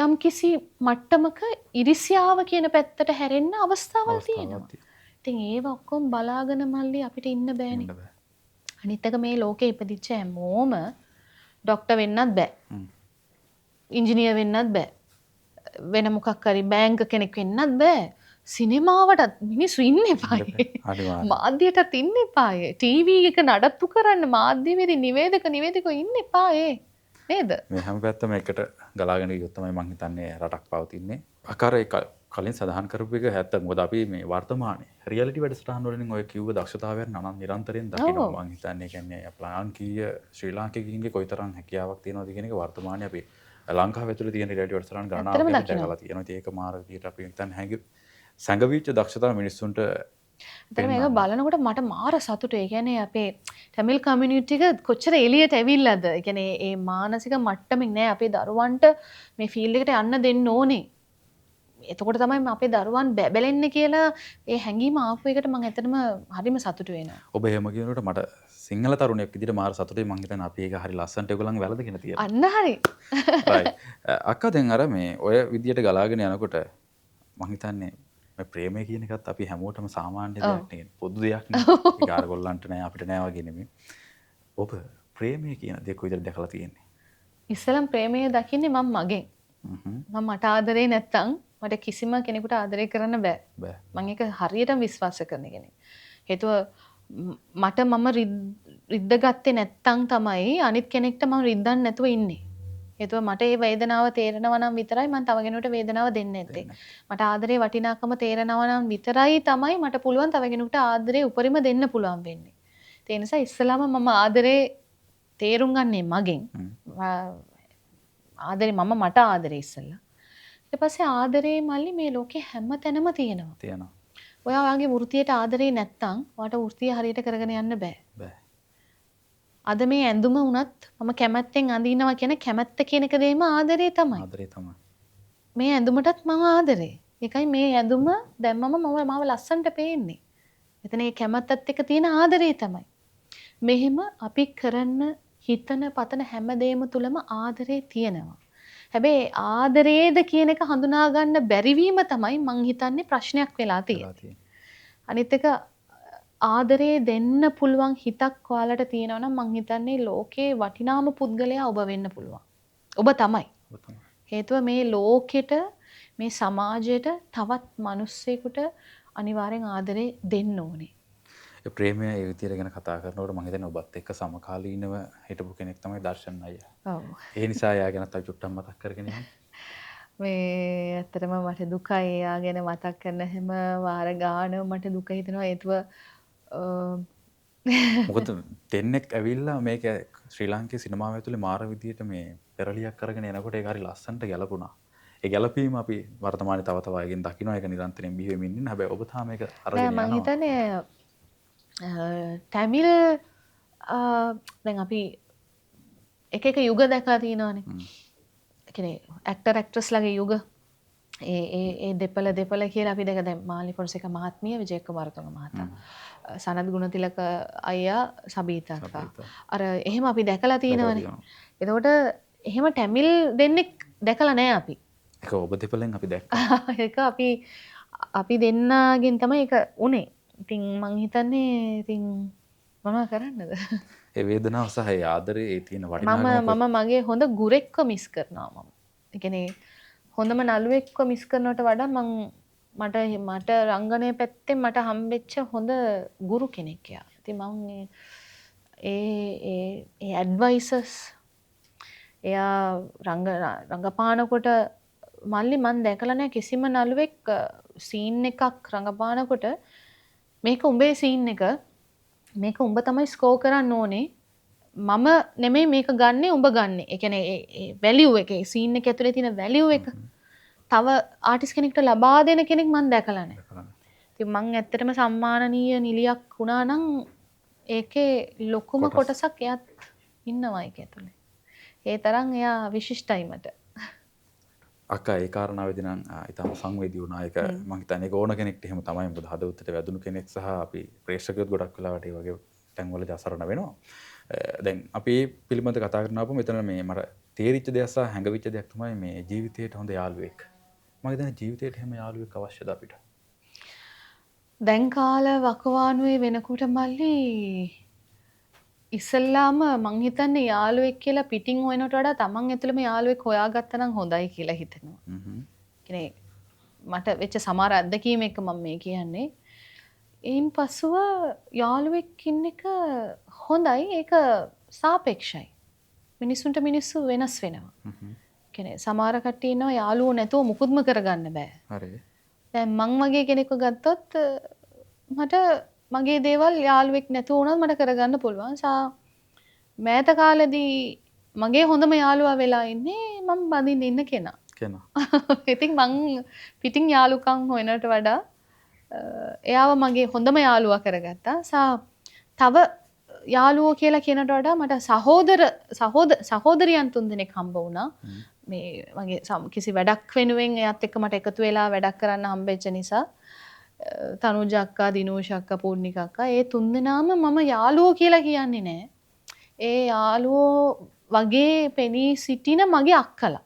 යම්කිසි මට්ටමක ඉරිසියාව කියන පැත්තට හැරෙන්න අවස්ථාවල් තියෙනවා. ඉතින් ඒව ඔක්කොම බලාගෙන මල්ලි අපිට ඉන්න බෑනේ. අනිත් එක මේ ලෝකේ ඉපදිච්ච හැමෝම ඩොක්ටර් වෙන්නත් බෑ. ඉංජිනේර් වෙන්නත් බෑ. වෙන මොකක් හරි බැංක කෙනෙක් වෙන්නත් බෑ. සිනමාවටත් මිනිස්සු ඉන්න එපායේ. මාධ්‍යයටත් ඉන්න එපායේ. ටීවී එක නඩත්තු කරන්න මාධ්‍යවේදී නිවේදක නිවේදිකෝ ඉන්න එපායේ. නේද? මේ හැම පැත්තම එකට ගලාගෙන ගියොත් තමයි මං හිතන්නේ රටක් පවතින්නේ. අකාර ඒ කලින් සඳහන් කරපු එක ඇත්ත. මොකද අපි මේ වර්තමානයේ රියැලිටි වැඩසටහන් වලින් ඔය කිව්ව දක්ෂතාවයන් අනන්ත නිරන්තරයෙන් දකිනවා. මං හිතන්නේ කියන්නේ ලාංකීය ශ්‍රී ලාංකිකයින්ගේ කොයිතරම් හැකියාවක් තියෙනවද කියන එක වර්තමානයේ අපි ලංකාව ඇතුලේ තියෙන රියැලිටි වැඩසටහන් ගණනාවක් දැකලා තියෙනවා. ඉතින් ඒක මාර විදියට අපි හිතන්නේ හැඟි සැඟවිච්ච දක්ෂතාව මිනිස්සුන්ට ඇත්තටම මේක බලනකොට මට මාර සතුටුයි. ඒ කියන්නේ අපේ ටැමිල් කමියුනිටි එක කොච්චර එළියට ඇවිල්ලාද? ඒ කියන්නේ ඒ මානසික මට්ටමින් නෑ අපේ දරුවන්ට මේ ෆීල්ඩ් එකට යන්න දෙන්න ඕනේ. එතකොට තමයි අපේ දරුවන් බැබලෙන්නේ කියලා ඒ හැඟීම ආපු එකට මම ඇත්තටම හරිම සතුටු වෙනවා. ඔබ එහෙම කියනකොට මට සිංහල තරුණයෙක් විදිහට මාර සතුටුයි. මං හිතන්නේ අපි ඒක හරි ලස්සනට ඒගොල්ලන් වැළඳගෙන තියෙනවා. අන්න හරි. රයිට්. අක්කා දැන් අර මේ ඔය විදියට ගලාගෙන යනකොට මං හිතන්නේ මේ ප්‍රේමය කියන එකත් අපි හැමෝටම සාමාන්‍ය දෙයක් නෙවෙයි. පොදු දෙයක් නේ. ඒක අර ගොල්ලන්ට නෑ අපිට නෑ වගේ නෙමෙයි. ඔබ ප්‍රේමය කියන දේ කොයිද දැකලා තියෙන්නේ? ඉස්සෙල්ලම ප්‍රේමය දකින්නේ මම මගෙන්. මම මට ආදරේ නැත්තම් මට කිසිම කෙනෙකුට ආදරේ කරන්න බෑ. මං ඒක හරියටම විශ්වාස කරන කෙනෙක්. හේතුව මට මම රිද්ද ගත්තේ නැත්තම් තමයි අනිත් කෙනෙක්ට මම රිද්දන්න නැතුව ඉන්නේ. හේතුව මට ඒ වේදනාව තේරෙනවා නම් විතරයි මං තව කෙනෙකුට වේදනාව දෙන්නේ නැත්තේ. මට ආදරේ වටිනාකම තේරෙනවා නම් විතරයි තමයි මට පුළුවන් තව කෙනෙකුට ආදරේ උපරිම දෙන්න පුළුවන් වෙන්නේ. ඒ නිසා ඉස්සෙල්ලාම මම ආදරේ තේරුම් ගන්නේ මගෙන්. ආදරේ මම මට ආදරේ ඉස්සෙල්ලා. ඊට පස්සේ ආදරේ මල්ලි මේ ලෝකේ හැම තැනම තියෙනවා. තියෙනවා. ඔයා ඔයාගේ වෘත්තියට ආදරේ නැත්තම් ඔයාට වෘත්තිය හරියට කරගෙන යන්න බෑ. බෑ. අද මේ ඇඳුම වුණත් මම කැමැත්තෙන් අඳිනවා කියන කැමැත්ත කියන එක දෙයම ආදරේ තමයි. ආදරේ තමයි. මේ ඇඳුමටත් මම ආදරේ. ඒකයි මේ ඇඳුම දැම්මම මම මාව ලස්සනට පේන්නේ. එතන ඒ කැමැත්තත් එක්ක තියෙන ආදරේ තමයි. මෙහෙම අපි කරන්න හිතන පතන හැම දෙයක්ම තුලම ආදරේ තියෙනවා. හැබැයි ආදරේද කියන එක හඳුනා ගන්න බැරිවීම තමයි මං හිතන්නේ ප්‍රශ්නයක් වෙලා තියෙන්නේ. අනිත් එක ආදරේ දෙන්න පුළුවන් හිතක් ඔයාලට තියෙනවා නම් මං හිතන්නේ ලෝකේ වටිනාම පුද්ගලයා ඔබ වෙන්න පුළුවන්. ඔබ තමයි. හේතුව මේ ලෝකෙට මේ සමාජයට තවත් මිනිස්සෙකුට අනිවාර්යෙන් ආදරේ දෙන්න ඕනේ. ඒ ප්‍රේමය ඒ විදියට ගැන කතා කරනකොට මං හිතන්නේ ඔබත් එක්ක සමකාලීනව හිටපු කෙනෙක් තමයි දර්ශන් අයියා. ඔව්. ඒ නිසා එයා ගැනත් අපි චුට්ටක් මතක් කරගෙන යමු. මේ ඇත්තටම මට දුකයි එයා ගැන මතක් කරන හැම වාර ගානම මට දුක හිතෙනවා. හේතුව මොකද දෙන්නෙක් ඇවිල්ලා මේක ශ්‍රී ලාංකේය සිනමාව ඇතුලේ මාර විදියට මේ පෙරලියක් කරගෙන එනකොට ඒක හරි ලස්සනට ගැලපුණා. ඒ ගැලපීම අපි වර්තමානයේ තව තව අයගෙන් දකිනවා. ඒක නිරන්තරයෙන් බිහි වෙමින් ඉන්න. හැබැයි ඔබ තාම ඒක අරගෙන යනවා. මං හිතන්නේ ටැමිල් දැන් අපි එක එක යුග දැකලා තියෙනවානේ. ඒ කියන්නේ ඇක්ටර් ඇක්ට්‍රස් ලගේ යුග ඒ ඒ ඒ දෙපළ දෙපළ කියලා අපි දැක දැන් මාලි ෆොන්සේකා මහත්මිය විජය කුමාරතුංග මහතා සනත් ගුණතිලක අයියා සබීතා අක්කා අර එහෙම අපි දැකලා තියෙනවානේ. එතකොට එහෙම ටැමිල් දෙන්නෙක් දැකලා නෑ අපි. ඒක ඔබ දෙපළෙන් අපි දැක්කා. ඒක අපි දෙන්නාගෙන් තමයි ඒක උනේ. ඉතින් මං හිතන්නේ ඉතින් මොනවා කරන්නද? ඒ වේදනාව සහ ඒ ආදරේ ඒ තියෙන වටිනාකම මම මගේ හොඳ ගුරෙක්ව මිස් කරනවා මම. ඒ කියන්නේ හොඳම නළුවෙක්ව මිස් කරනවට වඩා මං මට මට රංගනය පැත්තෙන් මට හම්බෙච්ච හොඳ ගුරු කෙනෙක් එයා. ඉතින් මං ඒ ඒ ඒ ඇඩ්වයිසස් එයා රංගපානකොට මල්ලි මං දැකලා නෑ කිසිම නළුවෙක් සීන් එකක් රංගපානකොට මේක උඹේ සීන් එක මේක උඹ තමයි ස්කෝර් කරන්න ඕනේ මම නෙමෙයි මේක ගන්නෙ උඹ ගන්නෙ. ඒ කියන්නේ ඒ වැලියු එක ඒ සීන් එක ඇතුලේ තියෙන වැලියු එක තව ආටිස්ට් කෙනෙක්ට ලබා දෙන කෙනෙක් මං දැකලා නෑ. ඉතින් මං ඇත්තටම සම්මානනීය නිලියක් වුණා නම් ඒකේ ලොකුම කොටසක් එයාත් ඉන්නවා ඒක ඇතුලේ. ඒ තරම් එයා විශිෂ්ටයි මට. අක්කා ඒ කාරණාවේදී නම් ඊටම සංවේදී වුණා. ඒක මං හිතන්නේ ඒක ඕන කෙනෙක්ට එහෙම තමයි. මොකද හදවතට වැදුණු කෙනෙක් සහ අපි ප්‍රේක්ෂකයොත් ගොඩක් වෙලාවට ඒ වගේ තැන්වලදී අසරණ වෙනවා. දැන් අපි මේ පිළිබඳ කතා කරනවාපම මෙතන මේ මට තේරිච්ච දෙයක් සහ හැඟවිච්ච දෙයක් තමයි මේ ජීවිතේට හොඳ යාළුවෙක්. මං හිතන්නේ ජීවිතේට එහෙම යාළුවෙක් අවශ්‍යද අපිට? දැන් කාල වකවානුවේ වෙනකොට මල්ලි ඉස්සල්ලාම මං හිතන්නේ යාළුවෙක් කියලා පිටින් හොයනට වඩා තමන් ඇතුළෙම යාළුවෙක් හොයාගත්තා නම් හොඳයි කියලා හිතෙනවා. කියන්නේ මට වෙච්ච සමහර අත්දැකීම් එක්ක මම මේ කියන්නේ. එයින් පසුව යාළුවෙක් ඉන්න එක හොඳයි, ඒක සාපේක්ෂයි. මිනිස්සුන්ට මිනිස්සු වෙනස් වෙනවා. කියන්නේ සමහර කට්ටිය ඉන්නවා යාළුවෝ නැතුව මුකුත්ම කරගන්න බෑ. හරි. දැන් මං වගේ කෙනෙක්ව ගත්තොත් මට මගේ දේවල් යාළුවෙක් නැතුව වුණත් මට කරගන්න පුළුවන්. මෑත කාලෙදී මගේ හොඳම යාළුවා වෙලා ඉන්නේ මං බඳින්න ඉන්න කෙනා. ඉතින් මං පිටින් යාළුකම් හොයනට වඩා එයාව මගේ හොඳම යාළුවා කරගත්තා. තව යාළුවෝ කියලා කියනට වඩා මට සහෝදරියන් තුන්දෙනෙක් හම්බ වුණා. මේ මගේ කිසි වැඩක් වෙනුවෙන් එයාත් එක්ක මට එකතු වෙලා වැඩක් කරන්න හම්බෙච්ච නිසා තනුජ අක්කා, දිනූෂ අක්කා, පූර්ණික අක්කා ඒ තුන්දෙනාම මම යාළුවෝ කියලා කියන්නේ නෑ. ඒ යාළුවෝ වගේ පෙනී සිටින මගේ අක්කලා.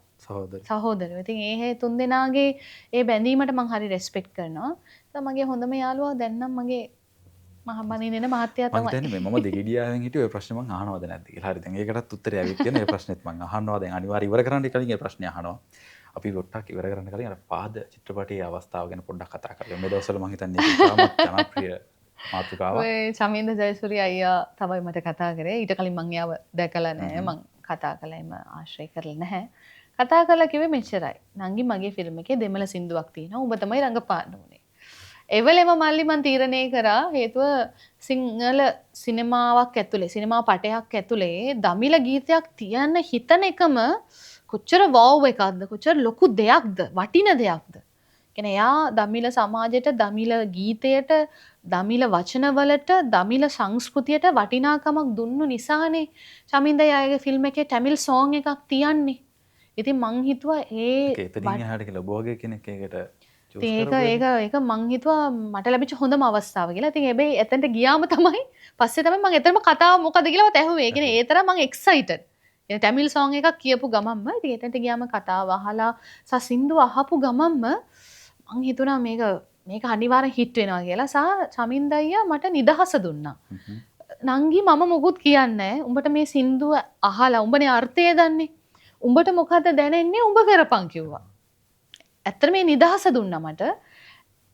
සහෝදරයෝ. ඉතින් ඒ තුන්දෙනාගේ ඒ බැඳීමට මං හරි රෙස්පෙක්ට් කරනවා. මගේ හොඳම යාළුවා දැන් නම් මගේ මහබඳින්න එන මහත්තයා මං තමයි. හිතන්නේ මේ මම දෙගිඩියාවෙන් හිටියේ ඔය ප්‍රශ්නේ මං අහනවද නැද්ද කියලා. හරි, දැන් ඒකටත් උත්තරය ඇවිත් තියෙනවා. ඒ ප්‍රශ්නේත් මං අහනවා. දැන් අනිවාර්ය ඉවර කරන්න කලින් ඒ ප්‍රශ්නේ අහනවා. අපි පොඩ්ඩක් ඉවර කරන්න කලින් අර පාද චිත්‍රපටයේ අවස්ථාව ගැන පොඩ්ඩක් කතා කරමු. මේ දවස්වල මං හිතන්නේ ඒක ඉතාමත් ජනප්‍රිය මාතෘකාවක්. ඔය චමින්ද ජයසූරිය අයියා තමයි මට කතා කරේ. ඊට කලින් මං එයාව දැකලා නෑ. මං කතා කළා එම ආශ්‍රය කරලා නැහැ. කතා කරලා කිව්වේ මෙච්චරයි. නංගි මගේ ෆිල්ම් එකේ දෙමළ සින්දුවක් තියෙනවා. උඹ තමයි රඟපාන්න ඕනේ. එවලෙම මල්ලි මං තීරණය කරා. හේතුව සිංහල සිනමාවක් ඇතුලේ, සිනමා පටයක් ඇතුලේ දමිළ ගීතයක් තියන්න හිතන එකම කොච්චර වව් එකක්ද, කොච්චර ලොකු දෙයක්ද, වටින දෙයක්ද. කියන්නේ එයා දමිළ සමාජයට, දමිළ ගීතයට, දමිළ වචනවලට, දමිළ සංස්කෘතියට වටිනාකමක් දුන්නු නිසානේ චමින්ද අයගේ ෆිල්ම් එකේ ටැමිල් සෝං එකක් තියන්නේ. ඉතින් මං හිතුවා ඒ ඒක එතනින් එහාට කියලා ඔබ වගේ කෙනෙක් ඒකට චූස් ඉතින් කරපු ඒක ඒක මං හිතුවා මට ලැබිච්ච හොඳම අවස්ථාව කියලා. ඉතින් හැබැයි එතනට ගියාම තමයි පස්සේ තමයි මං එතනම කතාව මොකද කියලාවත් ඇහුවේ. ඒ කියන්නේ ඒ තරම් මං එක්සයිටඩ්. ඒ ටැමිල් සෝං එකක් කියපු ගමන්ම ඉතින් එතනට ගියාම කතාව අහලා සහ සින්දුව අහපු ගමන්ම මං හිතුණා මේක අනිවාර්යෙන් හිට් වෙනවා කියලා. සහ චමින්ද අයියා මට නිදහස දුන්නා. නංගි මම මොකුත් කියන්නේ නෑ. උඹට මේ සින්දුව අහලා උඹනේ අර්ථය දන්නේ. උඹට මොකද්ද දැනෙන්නේ උඹ කරපන් කිව්වා. ඇත්තටම මේ නිදහස දුන්නා මට.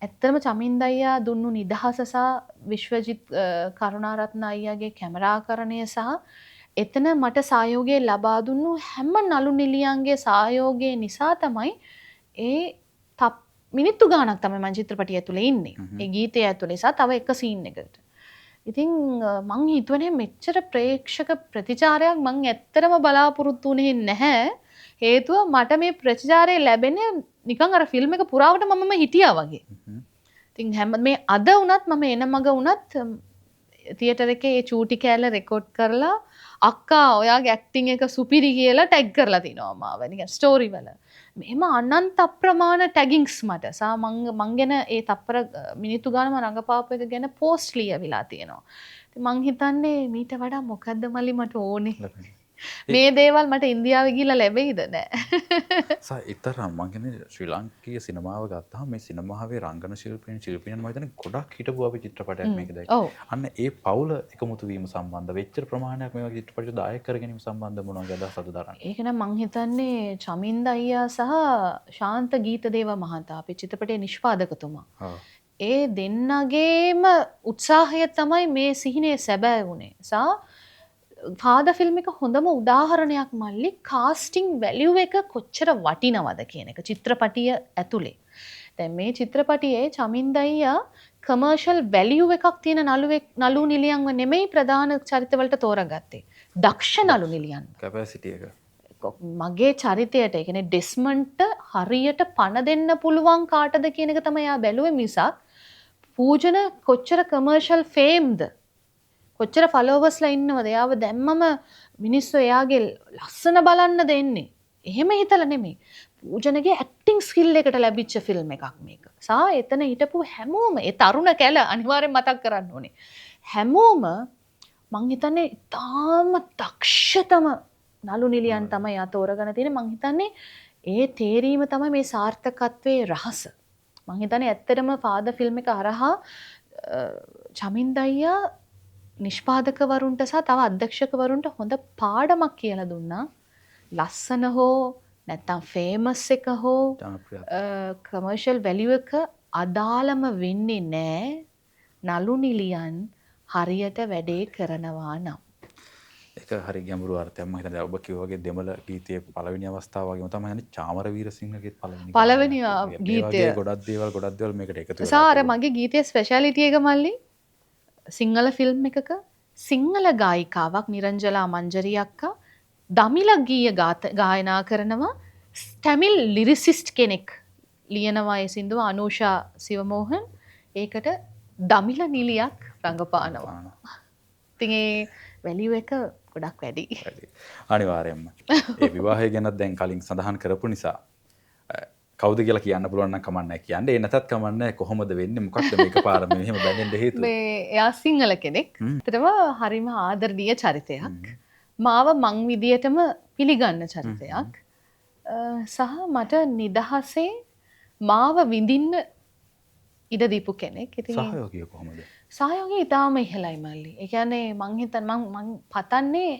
ඇත්තටම චමින්ද අයියා දුන්නු නිදහස සහ විශ්වජිත් කරුණාරත්න අයියාගේ කැමරාකරණය සහ එතන මට සහයෝගය ලබා දුන්නු හැම නළු නිලියන්ගේ සහයෝගය නිසා තමයි ඒ මිනිත්තු ගාණක් තමයි මං චිත්‍රපටිය ඇතුලේ ඉන්නේ. ඒ ගීතය ඇතුලේ සහ තව එක සීන් එකකට. ඉතින් මං හිතුවනේ මෙච්චර ප්‍රේක්ෂක ප්‍රතිචාරයක් මං ඇත්තටම බලාපොරොත්තු වුණේ නැහැ. හේතුව මට මේ ප්‍රතිචාරය ලැබෙන්නේ නිකන් අර ෆිල්ම් එක පුරාවට මමම හිටියා වගේ. ඉතින් හැම මේ අද වුණත් මම එන මග වුණත් තියටර් එකේ ඒ චූටි කෑල්ල රෙකෝඩ් කරලා අක්කා ඔයාගේ ඇක්ටිං එක සුපිරි කියලා ටැග් කරලා තිනවා මාව නිකන් ස්ටෝරි වල. මෙහෙම අනන්ත අප්‍රමාණ ටැගින්ග්ස් මට සහ මං ගැන ඒ තප්පර මිනිත්තු ගානම රඟපාපු එක ගැන පෝස්ට් ලියවිලා තියෙනවා. ඉතින් මං හිතන්නේ මීට වඩා මොකද්ද මල්ලි මට ඕනේ? මේ දේවල් මට ඉන්දියාවේ ගිහිල්ලා ලැබෙයිද නෑ. සහ ඊතරම් මං කියන්නේ ශ්‍රී ලාංකීය සිනමාව ගත්තාම මේ සිනමාවේ රංගන ශිල්පීන් මම හිතන්නේ ගොඩක් හිටපු අපි චිත්‍රපටයක් මේක දැක්කේ. අන්න ඒ පවුල එකමුතු වීම සම්බන්ධ වෙච්ච ප්‍රමාණයක් මේ වගේ චිත්‍රපටි දායක කර ගැනීම සම්බන්ධ මොන වගේ අදහසක්ද දරන්නේ? ඒක නම් මං හිතන්නේ චමින්ද අයියා සහ ශාන්ත ගීතදේව මහතා අපේ චිත්‍රපටයේ නිෂ්පාදකතුමා. ඒ දෙන්නගේම උත්සාහය තමයි මේ සිහිනය සැබෑ වුණේ. සහ ෆාදර් ෆිල්ම් එක හොඳම උදාහරණයක් මල්ලි කාස්ටිං වැලියු එක කොච්චර වටිනවද කියන එක චිත්‍රපටිය ඇතුලේ. දැන් මේ චිත්‍රපටියේ චමින්ද අයියා කමර්ෂල් වැලියු එකක් තියෙන නළු නිලියන්ව නෙමෙයි ප්‍රධාන චරිතවලට තෝරාගත්තේ. දක්ෂ නළු නිලියන්. කැපැසිටි එක. මගේ චරිතයට, ඒ කියන්නේ ඩෙස්මන්ට්ට හරියට පණ දෙන්න පුළුවන් කාටද කියන එක තමයි එයා බැලුවේ මිසක් පූජන කොච්චර කමර්ෂල් ෆේම්ද, කොච්චර ෆලෝවර්ස්ලා ඉන්නවද, එයාව දැම්මම මිනිස්සු එයාගේ ලස්සන බලන්න දෙන්නේ. එහෙම හිතලා නෙමෙයි. පූජනගේ ඇක්ටිං ස්කිල් එකට ලැබිච්ච ෆිල්ම් එකක් මේක. සහ එතන හිටපු හැමෝම ඒ තරුණ කැල අනිවාර්යෙන් මතක් කරන්න ඕනේ. හැමෝම මං හිතන්නේ ඉතාම දක්ෂතම නළු නිලියන් තමයි එයා තෝරගෙන තියෙන්නේ. මං හිතන්නේ ඒ තේරීම තමයි මේ සාර්ථකත්වයේ රහස. මං හිතන්නේ ඇත්තටම ෆාදර් ෆිල්ම් එක හරහා චමින්ද අයියා නිෂ්පාදකවරුන්ට සහ තව අධ්‍යක්ෂකවරුන්ට හොඳ පාඩමක් කියලා දුන්නා. ලස්සන හෝ නැත්තම් ෆේමස් එක හෝ කමර්ෂල් වැලියු එක අදාළම වෙන්නේ නෑ නළු නිලියන් හරියට වැඩේ කරනවා නම්. ඒක හරි ගැඹුරු අර්ථයක්. මම හිතන්නේ ඔබ කිව්වා වගේ දෙමළ ගීතයේ පළවෙනි අවස්ථාව වගේම තමයි යන්නේ චාමර වීරසිංහගේ පළවෙනි ගීතය. මේ වගේ ගොඩක් දේවල් මේකට එකතු වෙලා සහ අර මගේ ගීතයේ ස්පෙෂැලිටි එක මල්ලි සිංහල ෆිල්ම් එකක සිංහල ගායිකාවක් නිරංජලා මංජරි අක්කා දමිළ ගීය ගායනා කරනවා. ටැමිල් ලිරිසිස්ට් කෙනෙක් ලියනවා ඒ සින්දුව අනූෂා සිවමෝහන්. ඒකට දමිළ නිලියක් රඟපානවා. ඉතින් ඒ වැලියු එක ගොඩක් වැඩි. අනිවාර්යයෙන්ම. ඒ විවාහය ගැනත් දැන් කලින් සඳහන් කරපු නිසා කවුද කියලා කියන්න පුළුවන් නම් කමක් නැහැ කියන්න. ඒ නැතත් කමක් නැහැ. කොහොමද වෙන්නේ? මොකක්ද මේක පාර මේ එහෙම බැඳෙන්න හේතුව? මේ එයා සිංහල කෙනෙක්. ඇත්තටම හරිම ආදරණීය චරිතයක්. මාව මං විදියටම පිළිගන්න චරිතයක්. සහ මට නිදහසේ මාව විඳින්න ඉඩ දීපු කෙනෙක්. ඉතින් සහයෝගය කොහොමද? සහයෝගය ඉතාම ඉහළයි මල්ලි. ඒ කියන්නේ මං හිතන මං මං පතන්නේ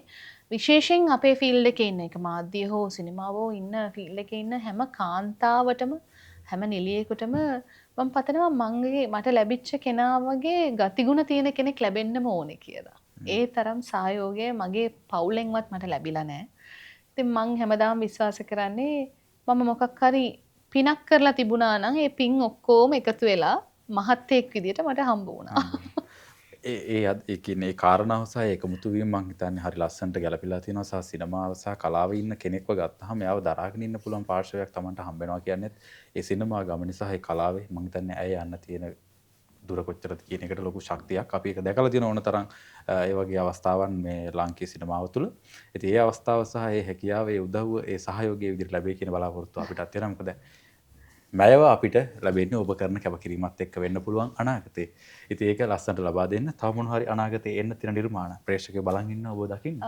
විශේෂයෙන් අපේ ෆීල්ඩ් එකේ ඉන්න, ඒක මාධ්‍ය හෝ සිනමාව හෝ ඉන්න ෆීල්ඩ් එකේ ඉන්න හැම කාන්තාවටම, හැම නිලියෙකුටම මං පතනවා මගේ මට ලැබිච්ච කෙනා වගේ ගතිගුණ තියෙන කෙනෙක් ලැබෙන්නම ඕනේ කියලා. ඒ තරම් සහයෝගය මගේ පවුලෙන්වත් මට ලැබිලා නැහැ. ඉතින් මං හැමදාම විශ්වාස කරන්නේ මම මොකක් හරි පිනක් කරලා තිබුණා නම් ඒ පින් ඔක්කොම එකතු වෙලා මහත්තයෙක් විදියට මට හම්බ වුණා. ඒ ඒ ඒ කියන්නේ ඒ කාරණාව සහ ඒකමුතු වීම මං හිතන්නේ හරි ලස්සනට ගැලපිලා තියෙනවා. සහ සිනමාව සහ කලාවේ ඉන්න කෙනෙක්ව ගත්තාම එයාව දරාගෙන ඉන්න පුළුවන් පාර්ශවයක් Tamanට හම්බ වෙනවා කියන්නේත් ඒ සිනමා ගමන සහ ඒ කලාවේ මං හිතන්නේ ඇය යන්න තියෙන දුර කොච්චරද කියන එකට ලොකු ශක්තියක්. අපි ඒක දැකලා තියෙන ඕන තරම් ඒ වගේ අවස්ථාවන් මේ ලාංකීය සිනමාව තුළ. ඉතින් ඒ අවස්ථාව සහ ඒ හැකියාව, ඒ උදව්ව, ඒ සහයෝගය විදිහට ලැබේ කියන බලාපොරොත්තුව අපිටත් තියෙනවා. මොකද මැයව අපිට ලැබෙන්නේ ඔබ කරන කැපකිරීමත් එක්ක වෙන්න පුළුවන් අනාගතේ. ඉතින් ඒක ලස්සනට ලබා දෙන්න තව මොන හරි අනාගතේ එන්න තියෙන නිර්මාණ ප්‍රේක්ෂකයෝ බලන් ඉන්න ඔබ දකින්න.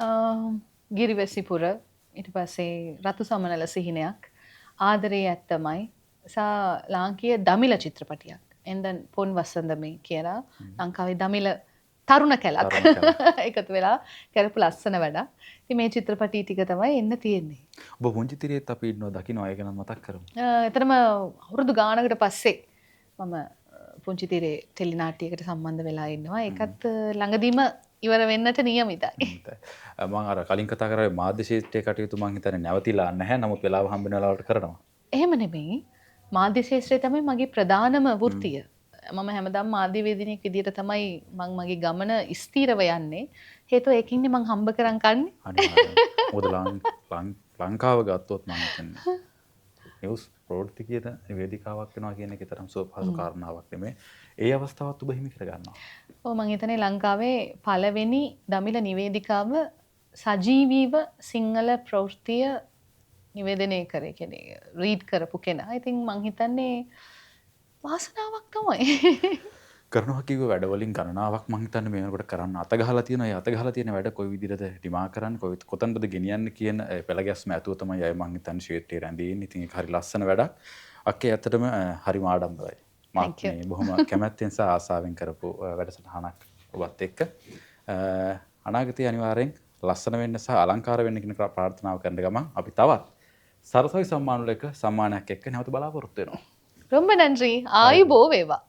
ගිරිවැසිපුර, ඊට පස්සේ රතු සමනල සිහිනයක්, ආදරේ ඇත්තමයි සහ ලාංකීය දමිළ චිත්‍රපටියක්. එන්දන් පොන් වසඳමේ කියලා ලංකාවේ දමිළ තරුණ කැලක් එකතු වෙලා කරපු ලස්සන වැඩක්. ඉතින් මේ චිත්‍රපටි ටික තමයි එන්න තියෙන්නේ. ඔබ පුංචි තිරේත් අපි ඉන්නවා දකින්නවා, ඒක නම් මතක් කරමු. එතරම් අවුරුදු ගානකට පස්සේ මම පුංචි තිරේ ටෙලි නාට්‍යයකට සම්බන්ධ වෙලා ඉන්නවා. ඒකත් ළඟදීම ඉවර වෙන්නට නියමිතයි. මම අර කලින් කතා කරා මාධ්‍ය ක්ෂේත්‍රයේ කටයුතු මං හිතන්නේ නැවතිලා නැහැ. නමුත් වෙලාව හම්බ වෙන වෙලාවට කරනවා. එහෙම නෙමෙයි. මාධ්‍ය ක්ෂේත්‍රය තමයි මගේ ප්‍රධානම වෘත්තිය. මම හැමදාම මාධ්‍යවේදිනියෙක් විදියට තමයි මං මගේ ගමන ස්ථිරව යන්නේ. හේතුව ඒකින්නේ මං හම්බ කරන් කන්නේ. අනිවාර්යයෙන්. මොකද ලංකාව ගත්තොත් මං හිතන්නේ නිවුස් ප්‍රවෘත්ති කියන වේදිකාවක් වෙනවා කියන එක තරම් සුවපහසු කාරණාවක් නෙමෙයි. ඒ අවස්ථාවත් ඔබ හිමි කරගන්නවා. ඔව්, මං හිතන්නේ ලංකාවේ පළවෙනි දමිළ නිවේදිකාව සජීවීව සිංහල ප්‍රවෘත්තිය නිවේදනය කරේ, කියන්නේ රීඩ් කරපු කෙනා. ඉතින් මං හිතන්නේ වාසනාවක් තමයි. කරනවා කිව්ව වැඩවලින් ගණනාවක් මං හිතන්නේ මේ වෙනකොට කරන්න අත ගහලා තියෙනවා. ඒ අත ගහලා තියෙන වැඩ කොයි විදිහටද නිමා කරන්නේ, කොතනටද ගෙනියන්නේ කියන පෙළ ගැස්ම ඇතුව තමයි අය මං හිතන්නේ ක්ෂේත්‍රයේ රැඳී ඉන්නේ. ඉතින් ඒක හරි ලස්සන වැඩක්. අක්කේ ඇත්තටම හරි ආඩම්බරයි. මාත් මේ බොහොම කැමැත්තෙන් සහ ආසාවෙන් කරපු වැඩසටහනක් ඔබත් එක්ක. අනාගතයේ අනිවාර්යෙන් ලස්සන වෙන්න සහ අලංකාර වෙන්න කියන ප්‍රාර්ථනාව කරන ගමන් අපි තවත් සරසවි සම්මාන වල එක සම්මානයක් එක්ක නැවත බලාපොරොත්තු වෙනවා. ரொம்ப நன்றி. ආයුබෝ වේවා.